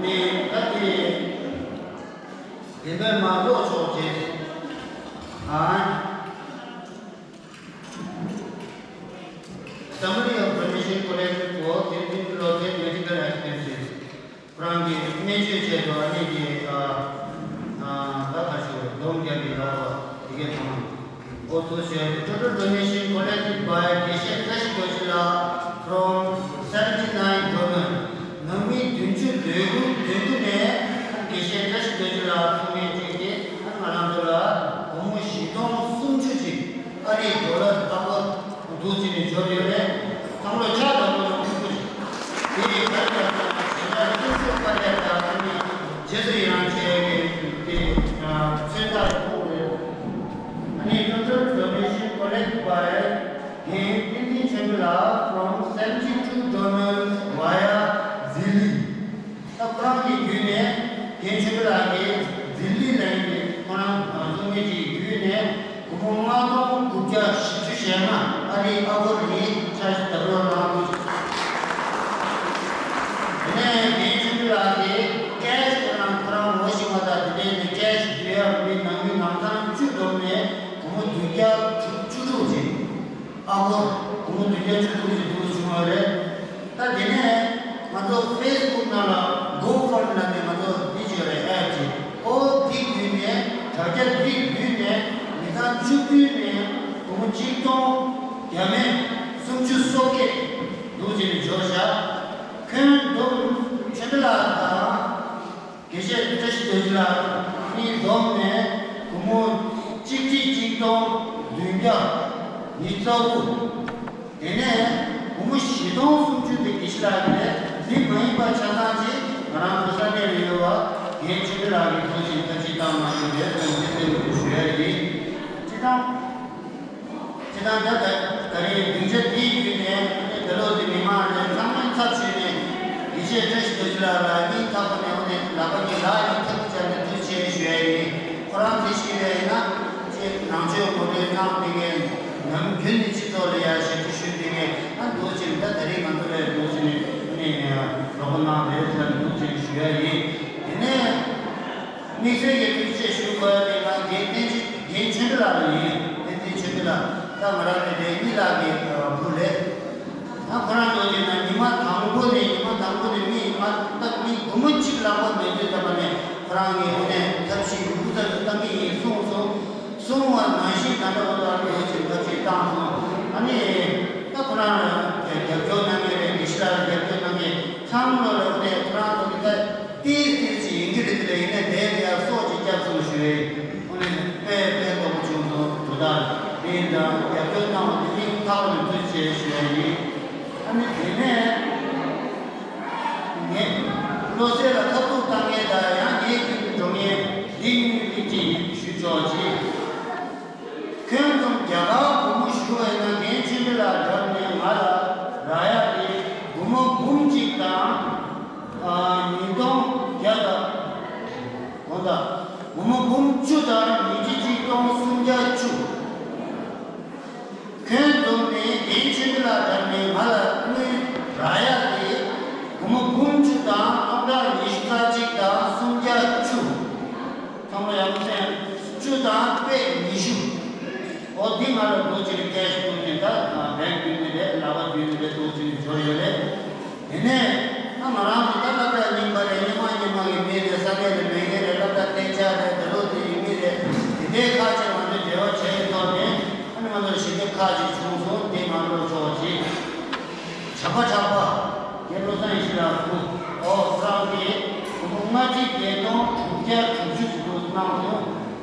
ནི་ད་དེ་བདེན་པའི་མ་ལོག་ཆོག་ཅེས། ཨ། Summary of donation collected for twenty twenty-three medical expenses. ཁོ་རང་གི་སྨན་བཅོས་ཆེད་དུ་ཨ་ནི་གི་ཨ་ཨ་ད་ག་ཞུ་སྡོམ་རྒྱག་གི་ལག་པ་དེ་གའི་ཐོག་ནས་འོ་ཚོ་བྱས་ཏེ། Total donation collected by དགེ་བཤེས་བཀྲ་ཤིས་རྡོ་རྗེ་ལགས from seventy nine donor. ནང་མི་བདུན་ཅུ་དོན་དགུ་དོན་དགུ་ནས་དགེ་བཤེས་བཀྲ་ཤིས་རྡོ་རྗེ་ལགས་ཚང་མས་བྱས་ཏེ་ང་རང་ཚོ་ལ་སྒོར་མོ་བཞི་སྟོང་སུམ་ཅུ་ཅིག་ཨ་རིའི་ཌོ་ལར་ཨ་སྒོར་འདུག་ཅིག་ནས་འབྱོར་ཡོད་རེད། ཚང་མ་ལ་ཕྱག་དང་པོ་ནས་ཐུགས་རྗེ་ཆེ། དེ་ཡི་བར་དུ་ཞེ་དྲག་སྐྱིད་ཤོས་དཀའ་ལས་དང་ཨ་ནི་རྗེས་སུ་ཡི་རང་བྱས་ཏེ་དེ་མཚོན་རྟགས་ཐུག་རེད། ཨ་ནི་total donation collected by རྒན་བསྟན་འཛིན་ཆོས་འཕེལ་ལགས from seventy two donors via Zelle། ད་ཁོ་རང་གི་བརྒྱུད་ནས་རྒན་ཆོས་འཕེལ་ལགས་ཀྱིས་ཛི་ལི་ལ་ཡིན་པའི་ཁོ་རང་ཚོགས་མི་དེའི་བརྒྱུད་ནས་སྒོར་མོ་ལྔ་སྟོང་དགུ་བརྒྱ་བཞི་བཅུ་ཞེ་ལྔ་ཨ་རིའི་ཨ་སྒོར་རེ་ཆ་བཞག་ད་རོགས་གནང་དགོས། དེ་ནས་རྒན་ཆོས་འཕེལ་ལགས་ཀྱིས་ཀེ་ཤི་ཁོ་རང་ཁོ་རང་ངོ་ཤེས་པ་དང་དེ་འདྲའི་ནས་ཀེ་ཤི་བསྡུ་ཡག་མི་ནང་མི་ནང་ཚང་བཅུ་བསྡོམས་ནས་སྒོར་མོ་བདུན་བརྒྱ་བཅུ་དྲུག་ཅིག་ཨ་ཁོ་སྒོར་མོ་བདུན་བརྒྱ་བཅུ་དྲུག་ཅིག་འདུག་བྱུང་བ་རེད། ད་དེ་ནས་ང་ཚོ་ཕེ་སི་བུག་ནང་ལ་གོ་ཕན་ལབ་ནས་ང་ཚོ་འདི་བྱོས་རེད། ཨེབ་ཅིག་ཨོ་འདི་བརྒྱུད་ནས་དྲ་རྒྱ་འདི་བརྒྱུད་ནས་མི་ཚང་བཅུ་བདུན་ནས་སྒོར་མོ་གཅིག་སྟོང་བརྒྱ་མེད་སུམ་ཅུ་སོ་བརྒྱད་འདུག་བྱས་ནས་འབྱོར་བཞག་ཁྱོན་བསྡོམས་ཆོས་འཕེལ་ལགས་དང་། དགེ་བཤེས་བཀྲ་ཤིས་རྡོ་རྗེ་ལགས་གཉིས་བསྡོམས་ནས་སྒོར་མོ་གཅིག་ཁྲི་གཅིག་སྟོང་བདུན་བརྒྱ་ཉི་ཤུ་རྩ་དགུ། དེ་ནས་སྒོར་མོ་བཞི་སྟོང་སུམ་ཅུ་དེ་དགེ་བཤེས་ལགས་ཀྱི་རེད། འདི་མ་ཡིན་པ་ཆ་ཚང་ཅིག་ང་རང་ཚོ་ས་གནས་ལ་ཡོད་པ་རྒན་ཆོས་འཕེལ་ལགས་ཀྱིས་ཐུགས་རྗེ་ཆེ་བཀའ་དྲིན་བཏང་གནང་གི་རེད་ཟེར་ནས་དེ་ཚོ་ཞུ་ཡ་ཡིན། སྤྱིར་བཏང་། སྤྱིར་བཏང་ད་ད་ད་རེས་སྡིངས་ཆ་འདིའི་བརྒྱུད་ནས་ད་ལོ་འདི་མི་མང་རེ་ཚང་མས་ཚབ་ཞུས་ནས་དགེ་བཤེས་བཀྲ་ཤིས་རྡོ་རྗེ་ལགས་ལ་སྙིང་ཐག་པ་ནས་དངོས་གནས་ལག་པ་གཉིས་ལག་གཉིས་ཐལ་མོ་སྦྱར་ནས་ཐུགས་རྗེ་ཆེ་ཞུ་ཡ་ཡིན། ཁོ་རང་དེ་ཞིག་རེད་ཡིན་ན་ཅེས་ནང་ཆོས་གོ་ཐོས་གནང་དེ་གའི་ནམ་རྒྱུན་ནས་སྤྱི་ཚོགས་ལ་ཡ་ཞབས་ཕྱི་ཞུས་དེ་གའི་ཨ་འདུག་ཅིང་ད་ད་རེས་ང་ཚོ་ལ་འདུག་ཅིང་ནས་རོགས་པ་གནང་རེད་ཟེར་འདུག་ཅིང་ཞུ་ཡ་ཡིན། དེ་ནས། དམིགས་བསལ་གྱི་ཐུགས་རྗེ་ཆེ་ཞུ་དགོས་པ་དེ་ང་རྒན་བསྟན་ཆོས་རྒན་ཆོས་འཕེལ་ལགས་ཡིན། བསྟན་འཛིན་ཆོས་འཕེལ་ལགས་ད་ང་རང་གི་རྒན་གཉིས་ལགས་ཀྱི་བུ་རེད། ད་ཁོ་རང་ཚོ་གྱིས་ན་ཉི་མ་དང་པོ་ནས་ཉི་མ་དང་པོ་ནས་མི་མ་ད་མི་སྒོར་མོ་གཅིག་ལག་པ་མེད་དུས་ཙམ་པ་ནས་ཁོ་རང་གིས་དངོས་གནས་ཐབས་ཤེས་ཡོད་ཚད་དུ་བཏང་གི་ཡིན་གསུངས་སོང་། གསུངས་པ་ནང་བཞིན་ད་ལྟ་བར་དུ་ཨ་ནི་འོ་ཅིག་ཐབས་ཤེས་བཏང་སོང་། ཨ་ནི་ད་ཁོ་རང་ལ་རྒྱབ་སྐྱོར་གནང་མཁན་རེད། དགེ་བཤེས་ལགས་ལ་རྒྱབ་སྐྱོར་གནང་མཁན་ཚང་མ་ལ་དངོས་གནས་ཁོ་རང་ཚོ་གི་ད། ཏིས་ཏིས་ཅིག་ཡིན་གྱི་རེད་དེ་ལས་ཡིན་ནའི་དེ་ལ་ཡང་སྲོག་ཅིག་བརྒྱབ་སོང་ཞུ་ཡ་ཡིན། དངོས་གནས་དཔེ་དཔེ་མགྱོགས་པོ་བྱུང་སོང་དོ་བདག་དེ་ཡིན་ཙང་རྒྱབ་སྐྱོར་གནང་བ་དེ་སྙིང་ཐག་པ་ནས་ཐུགས་རྗེ་ཆེ་ཞུ་ཡ་ཡིན། ཨ་ནི་དེ་ནས་ངས་བློ་གསལ་ལ་ཐབས་སྡུག་བཏང་མཁན་དང་ཡང་ངའི་རྒྱུད་དུ་འགྲོ་མཁན་འདི་གཉིས་ཀྱི་ཞུ་ཆོག་ཅིག་ཁྱོན་བསྡོམས་རྒྱ་གར་སྒོར་མོ་ཞུ་བ་ཡིན་ན་རྒན་ཆོས་འཕེལ་ལགས་འགྲམ་ནས་ང་ལ་རག་ཡག་དེ་སྒོར་མོ་འབུམ་གཅིག་དང་ཉིས་སྟོང་བརྒྱ་དང་། དགོངས་དག་སྒོར་མོ་འབུམ་བཅུ་དང་ཉིས་ཁྲི་གཅིག་སྟོང་སུམ་བརྒྱ་བཅུ། ཁྱོན་བསྡོམས་ནས་རྒན་ཆོས་འཕེལ་ལགས་འགྲམ་ནས་ང་ལ་དངུལ་རག་ཡག་དེ་སྒོར་མོ་འབུམ་བཅུ་དང་སྟོང་ཕྲག་ཉི་ཤུ་རྩ་གཅིག་དང་སུམ་བརྒྱ་བཅུ། ཚང་མ་ཡག་པོ་གསན། བཅུ་དང་པད་ཉི་ཤུ། འོ་འདི་ང་ལ་འདུག་ཅིག་ཀེ་ཤི་འདུག་ཅིག་ད་བེང་བརྒྱུད་ནས་རེད། ལག་པ་བརྒྱུད་ནས་རེད། འདུག་ཅིག་འབྱོར་ཡོད་རེད། དེ་ནས་ད་ང་རང་ཚོ་ད་སློབ་གྲྭ་རྙིང་པ་རེད། རྙིང་མ་རྙིང་མ་གི་མི་རེད། ས་གནས་ལ་མེད་མཁན་རེད། སློབ་གྲྭ་གཏན་འཇགས་རེད། ད་ལོ་དེ་ཡིན་མི་རེད། དེ་འདྲའི་ཁག་ཅིག་ང་ཚོས་འབྲེལ་བ་བྱས་ཡོད་ཐོག་ནས་ཨ་ནི་ང་ཚོར་ཞི་བདེ་ཁག་ཅིག་བྱུང་སོང་། དེ་ང་ཚོར་ཆོག་ཅིག་བྱམས་པ་གྲགས་པ། རྒན་བློ་བཟང་ཡེ་ཤེས་ལགས་སུ། ཨོ་ཁོ་རང་གིས་སྒོར་མོ་ལྔ་ཁྲི་བརྒྱད་སྟོང་དྲུག་བརྒྱ་དྲུག་ཅུ་ཞིག་འདུག་གནང་སོང་།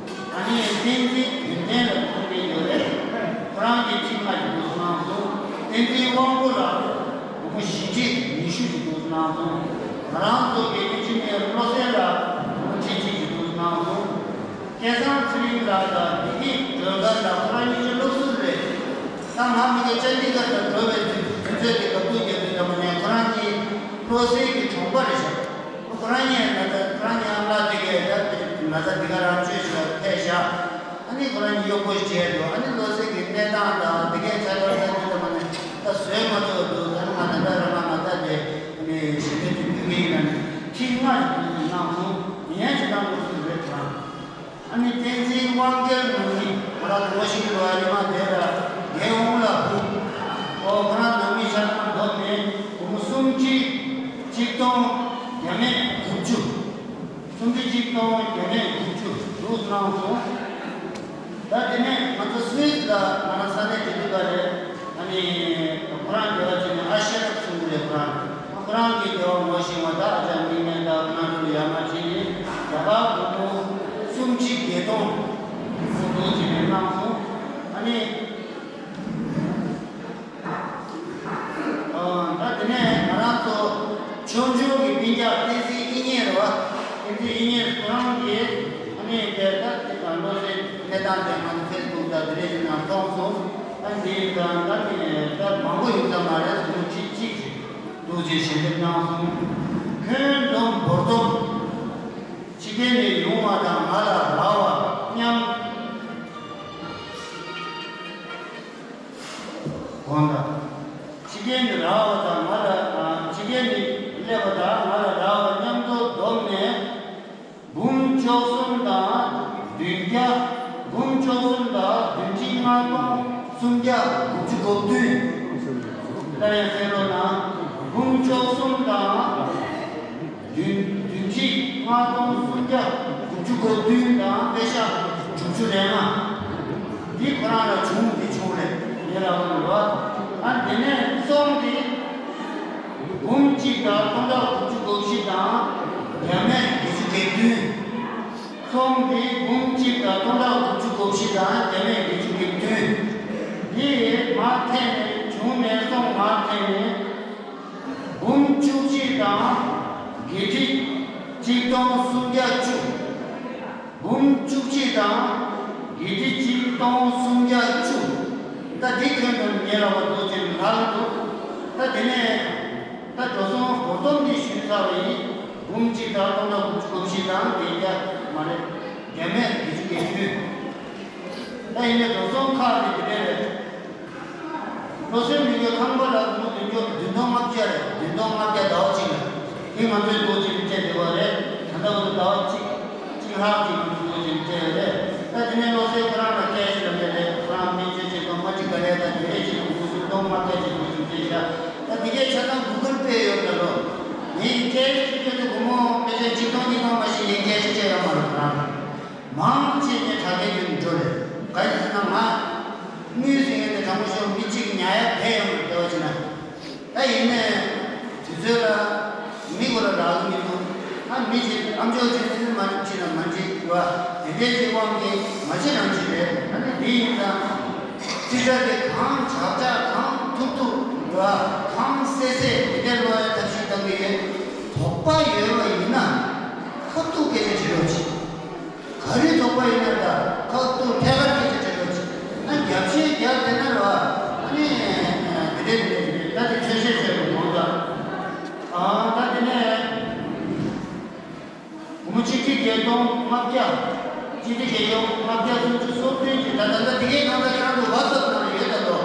ཨ་ནི་བསྟན་འཛིན་ཡོན་ཏན་ལ་ཐུག་གི་ཡོད་རེད། ཁོ་རང་གིས་ཁྲི་ལྔ་ཞིག་འདུག་གནང་སོང་། བསྟན་འཛིན་དབང་པོ་ལགས་སྒོར་མོ་བཞི་ཁྲི་ཉི་ཤུ་ཞིག་འདུག་གནང་སོང་། ང་རང་ཚོ་དགེ་རྒན་འཆི་མེད་བློ་གསལ་ལགས་སྒོར་མོ་ཁྲི་གཅིག་ཞིག་འདུག་གནང་སོང་། སྐལ་བཟང་ཚེ་རིང་ལགས་དང་བདེ་སྐྱིད་སྒྲོལ་དཀར་ལགས། ཁོ་རང་གཉིས་ཆ་སློབ་ཟུར་རེད། ད་ང་མི་སྐད་ཆ་འདི་ག་ད་འགྲོ་བའི་དུས་དུས་ཚོད་དེ་ག་དུས་རྒྱབ་དུས་ཙམ་པ་ནས་ཁོ་རང་གཉིས་བློ་གསལ་གྱི་གྲོགས་པ་རེད་ཤག་ཁོ་རང་གཉིས་ན་ཚ་ཁོ་རང་གཉིས་ཨ་མ་ལགས་དེ་གས་ད་ན་ཚ་འདི་ག་རང་བཅོས་ཤིག་ལ་ཕེབས་ཤག་ཨ་ནི་ཁོ་རང་གཉིས་གཡོག་པོ་ཞིག་བྱས་འདུག་ཨ་ནི་བློ་གསལ་གྱི་ གནས་སྟངས་དང་དེ་གའི་ཆ་ལག་ལྟ་རྒྱུ་དང་མ་ནས་ད་བཟོས་མ་ཐུབ་འདུག་ད་ནི་མ་ད་ད་ར་མ་མ་ད་དེ་ནི་ཞལ་འདོན་དུ་ཕུལ་གི་ཡིན་ན་ནི་ཁྲིད་ལྔ་ཞིག་གནང་སོང་། ཡན་ཞིག་གནང་དགོས་སུ་རེད་དང་། ཨ་ནི་བསྟན་འཛིན་དབང་རྒྱལ་ནང་མི་ང་རང་ངོ་ཤེས་ཀྱི་རེད་བ། རེད་མ་དེ་ལ་རྒན་འོང་ལ་བུ་ཨོ་ཁོ་རང་ནང་མི་ཆ་ཚང་བསྡོམས་ནས་སྒོར་མོ་སུམ་ཁྲི་གཅིག་སྟོང་བརྒྱ་མེད་དགུ་བཅུ། སུམ་ཁྲི་གཅིག་སྟོང་བརྒྱ་མེད་དགུ་བཅུ་ཞུ་གནང་སོང་། ད་དེ་ནས་ང་ཚོ་སུད་སི་ལ་ང་རང་ས་གནས་དེ་དུས་ཀ་རེད། ཨ་ནི་ཁོ་རང་སྡེ་བ་ཅིག་ནས་ཨ་ཤེ་རབ་གསུང་གི་རེད། ཁོ་རང་ཁོ་རང་གི་སྡེ་བ་ངོ་ཤེས་པ་ད་ཨ་ཅག་མིག་སྨན་དང་ཁོ་རང་ཚོ་ལ་ཡར་མར་བྱས་ནས་རྒྱ་གར་སྒོར་མོ་སུམ་ཁྲི་བརྒྱད་སྟོང་སུ་འདུག་ཅེས་ནས་གནང་སོང་། ཨ་ནི། ད་དེ་ནས་ང་རང་ཚོ་ཆོས་འབྱུང་གི་སྤུན་ཀྱག་བསྟན་འཛིན་དབྱིག་གཉེན་རེད་བ། བསྟན་འཛིན་དབྱིག་གཉེན་ཁོ་རང་གིས་ཨ་ནི་དེ་ད་ཅིག་ལོ་སའི་གནས་སྟངས་དེ་ང་ཚོ་ཕེ་སི་བུག་དང་དེ་འདྲ་ཞིག་ནང་མཐོང་སོང་། ཨ་འདི་ད་ད་ནི་ད་མང་པོ་ཡིན་ས་མ་རེད། སུམ་ཁྲི་གཅིག་ཅིག་འདུག་ཅེས་ཞལ་འདེབས་གནང་སོང་། ཁྱོན་བསྡོམས་འབུར་བསྡོམས་ཕྱི་རྒྱལ་ནས་ཡོང་བ་དང་ང་ལ་རག་པ་མཉམ། དགོངས་དག་ཕྱི་རྒྱལ་ནས་རག་པ་དང་ང་ལ་ཨ་ཕྱི་རྒྱལ་ནས་སླེབས་པ་དང་ང་ལ་རག་པ་མཉམ་དུ་བསྡོམས་ནས་འབུམ་བཅུ་གསུམ་དང་བདུན་བརྒྱ། འབུམ་བཅུ་གསུམ་དང་བདུན་ཁྲི་ལྔ་སྟོང་སུམ་བརྒྱ་དགུ་བཅུ་གོ་བདུན། ད་ཡང་གསན་རོགས་གནང་། འབུམ་བཅུ་གསུམ་དང་བདུན་བདུན་ཁྲི་ལྔ་སྟོང་སུམ་བརྒྱ་དགུ་བཅུ་གོ་བདུན་དང་པེ་ཤ་དྲུག་ཅུ་རེ་ལྔ། འདི་ཁོ་རང་ལ་བྱུང་། འདི་བྱུང་རེད། ངས་ལབ་པ་རེད་བ། ཨ་དེ་ནས་གསུམ་འདི་འབུམ་གཅིག་དང་སྟོང་ཕྲག་དགུ་བཅུ་གོ་བཞི་དང་བརྒྱ་མེད་བརྒྱད་ཅུ་གྱ་བདུན། གསུམ་འདི་འབུམ་གཅིག་དང་སྟོང་ཕྲག་དགུ་བཅུ་གོ་བཞི་དང་བརྒྱ་མེད་བརྒྱད་ཅུ་གྱ་བདུན། འདི་མར་འཐེན་ནས་བྱུང་ནས་སོང་། མར་འཐེན་ནས། འབུམ་བཅུ་གཅིག་དང་བརྒྱད་ཁྲི་གཅིག་སྟོང་སུམ་བརྒྱ་བཅུ། འབུམ་བཅུ་གཅིག་དང་བརྒྱད་ཁྲི་གཅིག་སྟོང་སུམ་བརྒྱ་བཅུ། ད་འདི་ཁྱོན་བསྡོམས་ཉེ་ར་བ་འདུག་ཅེས་ལབ་འདུག་ད་དེ་ནས་ད་འགྲོ་སོང་འབུར་བསྡོམས་འདི་ཞུས་ཚར་བ་ཡིན། འབུམ་གཅིག་དང་སྟོང་ཕྲག་དགུ་བཅུ་གོ་བཞི་དང་བརྒྱད་བརྒྱ་མ་རེད། བརྒྱ་མེད་བརྒྱད་ཅུ་གྱ་བདུན། ད་ཡིན་ནའི་འགྲོ་སོང་ཁག་དེ་དེ་འདྲ་རེད། བློ་སེང་མི་དགེ་ཁང་པ་ལ་སྒོར་མོ་བདུན་ཅུ་བདུན་སྟོང་ལྔ་བརྒྱ་རེད། བདུན་སྟོང་ལྔ་བརྒྱ་ཟླ་བ་གཅིག་ལ། དེ་ང་ཚོའི་འདུག་ཅེས་སྤྲད་བསྡད་པ་རེད། ད་ལྟ་བར་དུ་ཟླ་བ་གཅིག་གཅིག་ལྷག་ཅིག་ང་ཚོ་འདུག་ཅེས་སྤྲད་པ་རེད། ད་དེ་ནས་བློ་སེང་ཁོ་རང་ལ་སྐད་ཆ་ལབ་ནས་རེད། ཁོ་རང་སྨན་བཅོས་བྱེད་སྟངས་མ་གཅིག་ག་རེ་ད་དེ་རེད་ཅེས་སྒོར་མོ་བདུན་སྟོང་ལྔ་བརྒྱ་ཅིག་འདུག་ཅེས་སྤྲད་ཤག་ད་དེ་གའི་ཆ་ཚང་གུ་གལ་པེ་ཡོད་ད་ལོ། ངས་སྐད་ཆ་ཅིག་སྤྲད་དུས་སྒོར་མོ་ཕལ་ཆེར་ཆིག་སྟོང་ཉིས་སྟོང་མ་ཞིག་ངས་སྐད་ཆ་སྤྲད་ཡོད་མ་རེད། ཁོ་རང་མང་ཆེ་ངས་དྲ་རྒྱའི་བརྒྱུད་ནས་འགྲོ་རེད། ག་རེ་ཟེར་ན་ང་དངུལ་ཟེར་མཁན་དེ་དྲང་པོ་ཤོད། མི་གཅིག་གིས་ཉར་ཡ་བསྡད་ཡོད་མ་རེད། བསྡད་པ་བྱས་ན། ད་ཡིན་ནའི་དུས་ཚོད་ལ་མི་མགོ་ལ་རག་གི་མི་འདུག་ཨ་མི་གཅིག་ཨ་མཆོག་གཅིག་ནི་མ་བྱེད་ན་མ་འགྲིག་པ་དེ་འདྲའི་གི་དབང་གིས་ང་ཚོ་རང་བྱེད་རེད། ཨ་ནི་འདི་ཡིན་ཙང་རྩིས་ཁྲ་དེ་གང་དྲག་དྲག་གང་ཐུབ་ཐུབ་པ་གང་གསལ་གསལ་དེ་འདྲ་ཀློག་ཡ་ཐབས་ཤེས་གཏང་གི་ཡོད། དོགས་པ་ཡོད་པ་ཡིན་ན་ཁ་ཐུག་སྐད་ཆ་དྲི་རོགས་གྱིས། ག་རེ་དོགས་པ་ཡིན་ན་ད་ཁ་ཐུག་ཐད་ཀར་སྐད་ཆ་དྲི་རོགས་གྱིས། ཨ་རྒྱབ་ཤེས་རྒྱབ་བསྡད་ན་ར་ཨ་ནི་དེ་འདྲས་དེ་འདྲས་དེ་འདྲས་ད་དེ་ཆོས་བཤད་བཤད་པའི་དོན་དག་ཨ་ད་དེ་ནས་སྒོར་མོ་ཆིག་ཁྲི་བརྒྱད་སྟོང་ལྔ་བརྒྱ། ཆིག་ཁྲི་བརྒྱད་སྟོང་ལྔ་བརྒྱ་སུམ་ཅུ་སོ་བདུན་གྱི་ད་ད་ད་དེ་གའི་ནང་ད་ཁྱེད་རང་ཚོ་ཝ་ཊི་སེབ་ནང་ལ་ཡོད་ད་དོ།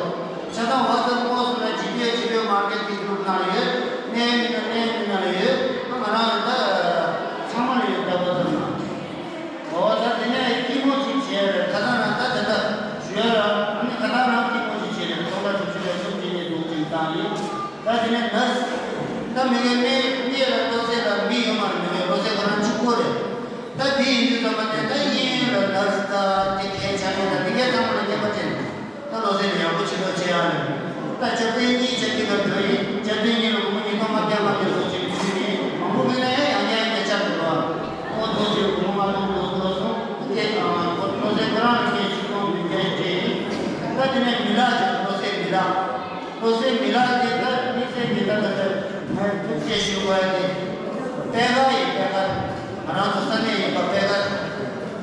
ཆ་ཚང་ཝ་ཊི་སེབ་སྔོག་སོང་ན་ཇི་པི་ཨེ་ཇི་པི་ཨེ་མར་ཀེ་ཊི་གི་གུ་རུབ་ནང་ལ་ཡོད། གནས་མི་ན་གནས་མི་ན་ལ་ཡོད། ང་རང་ད་ཚང་མ་ལ་ཡོད་ད་ཝ་ཊི་སེབ་ནང་། ཨོ་ད་དེ་ནས་སྐྱིད་མོ་ཅིག་བྱས་རེད། ཁ་སང་རང་ད་དེ་འདྲ་ཞུ་ཡ་ར་ཨ་ནི་ཁ་སང་རང་སྐྱིད་མོ་ཅིག་བྱས་རེད། སྟོང་ཕྲག་དྲུག་ཅུ་རེ་གསུམ་གྱི་ནས་འདུག་ཅིང་བཏང་ཡིན། ད་དེ་ནས་ནར་སི། ད་མི་ངའི་གནས་གནས་ལ་བློ་གསལ་ལ་མི་ཡོད་མ་རེད། མི་ངའི་བློ་གསལ་ཁོ་རང་གཅིག་པོ་རེད། ད་དེ་ཡིན་དུས་ཙམ་པ་ནས་ད་གཡས་གཡོན་ལ་ནར་སི་ད་དེ་གའི་ཆ་ནས་ད་དེ་གའི་ཚང་མ་ལ་སྐྱེས་པ་ཅན། ད་བློ་སེང་ཡག་པོ་བྱེད་རོགས་བྱེད་ཨ་ལེ། ད་སྐྱབས་རྟེན་གཉིས་སྐྱབས་རྟེན་ལ་འགྲོ་ཡིན། སྐྱབས་རྟེན་གཉིས་ལ་སྒོར་མོ་ཉིས་སྟོང་ལྔ་བརྒྱ་ལྔ་བརྒྱ་བཟོ་བྱེད་དུས་ནི་མང་པོ་མེད་ན་ཡང་ཡང་ཡང་སྐད་ཆ་འགྲོ་བ། ཨོ་ཐོ་ཆེ་སྒོར་མོ་ལྔ་སྟོང་འགྲོ་འགྲོ་སོང་། སྐད་ཨ་བློ་སེང་ཁོ་རང་ལ་སྐད་ཆིག་སྟོང་བདུན་བརྒྱ་ཞིག་སྤྲད་ཡིན། ད་དེ་ནས་མི་ལགས་ཀྱི་བློ་སེང་མི་ལགས། བློ་སེང་མི་ལགས་དེ་ད་དམིགས་བསལ་གྱི་ད་ད་ད་ངས་ཐུགས་རྗེ་ཞུ་དགོས་ཡ་དེ། པད་དཀར་ཡིན་པད་དཀར། ང་རང་ཚོ་ས་གནས་ཡིན་པ་པད་དཀར།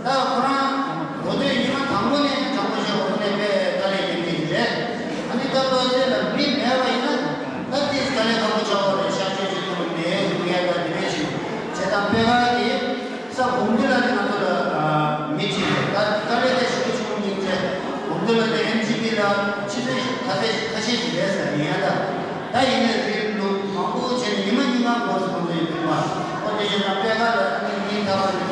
ད་ཁོ་རང་འགྲོ་དུས་ཉི་མ་དང་པོ་ནས་དྲང་པོ་བཤད་འོ་ནས་དཔེ་དཀའ་ལས་འདི་འདྲ་ཞིག་རེད། ཨ་ནི་ད་བློ་སེང་ལ་མི་མེད་པ་ཡིན་ན་ད་དེ་དཀའ་ལས་ཁག་པོ་ཆགས་པ་རེད། ཤག་ཆོས་ཆོས་ཐུབ་མེད་འདུག་ཡ། ད་འདི་འདྲ་ཞིག་བྱས་ཙང་པད་དཀར་གྱིས་ས་འབུམ་སྡེ་ལ་དེ་ང་ཚོ་ལ་མི་ཁྲིད་རེད། ད་དཀའ་ལས་དེ་ཞེ་པོ་བྱུང་ཡིན་ཚེ་འབུམ་སྡེ་ལ་དེ་ཨེམ་ཇི་པི་ལ། ད་ཡིན་ནའི་རིགས་ལུགས་མང་པོ་བྱས་ནས་ཉི་མ་ཉི་མ་འགོར་སོང་ནས་ཡོད་པ། ཨོ་དེ་བཞིན་ན་པད་དཀར་ལ་ཨ་ནི་སྙིང་ཐག་པ་ནས་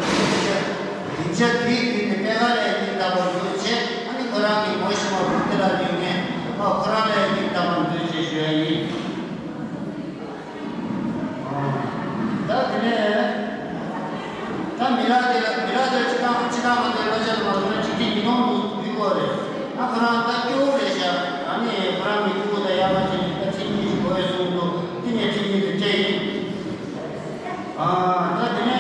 སྡིངས་ཆ་དེའི་དུས་ནས་པད་དཀར་ལ་སྙིང་ཐག་པ་འདུག་བྱས། ཨ་ནི་ཁོ་རང་གི་ངོ་ཤེས་པ་བུ་དེ་ལ་ཡོད་ངེས། ཨོ་ཁོ་རང་ལ་སྙིང་ཐག་པ་འདུག་བྱས་ཞུ་ཡ་ཡིན། ད་དེ་ནས་ད་མི་ལ་དེ་ལ་མི་ལ་དེ་ཅི་ཐང་ཅི་ཐང་མ་དེ་ལ་ཅི་ལ་མ་དེ་ལ་ཅི་ཐིག་ཉིས་སྟོང་དུ་བུད་དགོས་རེད། ད་ཁོ་རང་ད་སྐྱོ་བོ་རེད་ཤག་ཨ་ནི་ཁོ་རང་གི་སྐུ་ད་ཡར་མ་ཅིག་ད་ཚིག་གཉིས་ཤིག་གོ་ཡ་སོང་འདུག་དེ་ནས་ཚིག་གཉིས་དེ་སྤྲད་ཡིན། ཨ་ད་དེ་ནས་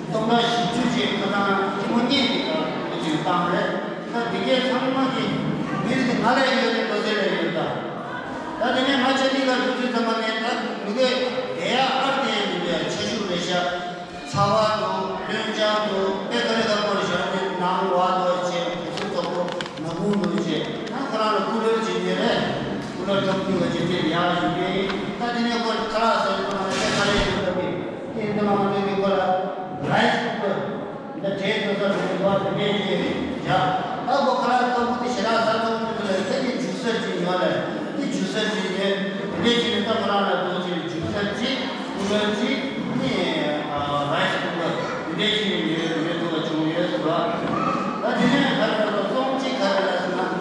སྟོང་ཕྲག་བཞི་བཅུ་ཅིག་ཁོ་རང་ཁྱི་མོ་གཉིས་ཀྱི་ད་ལོ་ཅིག་བཏང་རེད། ད་དེ་གས་ཚང་མ་གི་མི་རིགས་ང་ལ་ཡོད་རེད། ལོ་ཚད་ལ་ཡོད་ད། ད་དེ་ནས་ང་ཆ་ལི་ལ་འགྲོ་དུས་ཙམ་པ་ནས་ད་མི་དེ་དེ་ཡ་ཨར་དེ་ཡ་མི་དེ་ཡ་ཆ་ཤུགས་རེད་ཤག་ཚ་བ་འདུག་བློན་ལྕམ་འདུག་དཔེ་ཁ་ལི་ཁ་པོ་རེད་ཤག་ནས་ནང་བ་འདུག་བྱས། གོ་སོ་ཐོག་པོ་ནག་ཁུང་འདུག་བྱས། ང་ཁོ་རང་ལ་ཀུ་ལར་བྱིན་ནས་རེད། ཀུ་ལར་ཐོག་ཐུག་ག་བྱས་དེ་ཡག་ཞུ་གི་ཡིན། ད་དེ་ནས་ཁོ་ཁ་ལག་ཟ་ཡོང་ན་དཔེ་ཁ་ལས་ཡོང་ཐུབ་གི་ཡིན། དེ་ནས་ང་ཚོ་གི་ཁོ་ལ་རའི་སི་ཀུ་ལར། འདི་གྲས་དུ་ས་རུ་བ་དེ་ནས་ཀྱི་ཡ། ཨ་ཁོ་ཁ་ལག་ཀ་བུ་དེ་ཞེ་དྲག་ས་ཚོགས་མི་འདུག་ལ་ཁྱེད་ཀྱི་འཇུ་ས་ཅིག་ཡོད་ལ། དེ་འཇུ་ས་ཅིག་དེ་དེ་འདྲས་ཅིག་ནི་ད་ཁོ་རང་ལ་འདུག་ཅིག་འཇུ་ས་ཅིག་ཀུ་ལར་ཅིག་ནི་རའི་སི་ཀུ་ལར་དེ་འདྲས་ཅིག་ནི་ཡོད་ཡོད་འདུག་ལ་བྱུང་ཡོད་ཟེར་བ། ད་དེ་ནས་ཁ་ལག་ལ་སོང་ཅིག་ག་རེ་ལ་ཟེར་ན།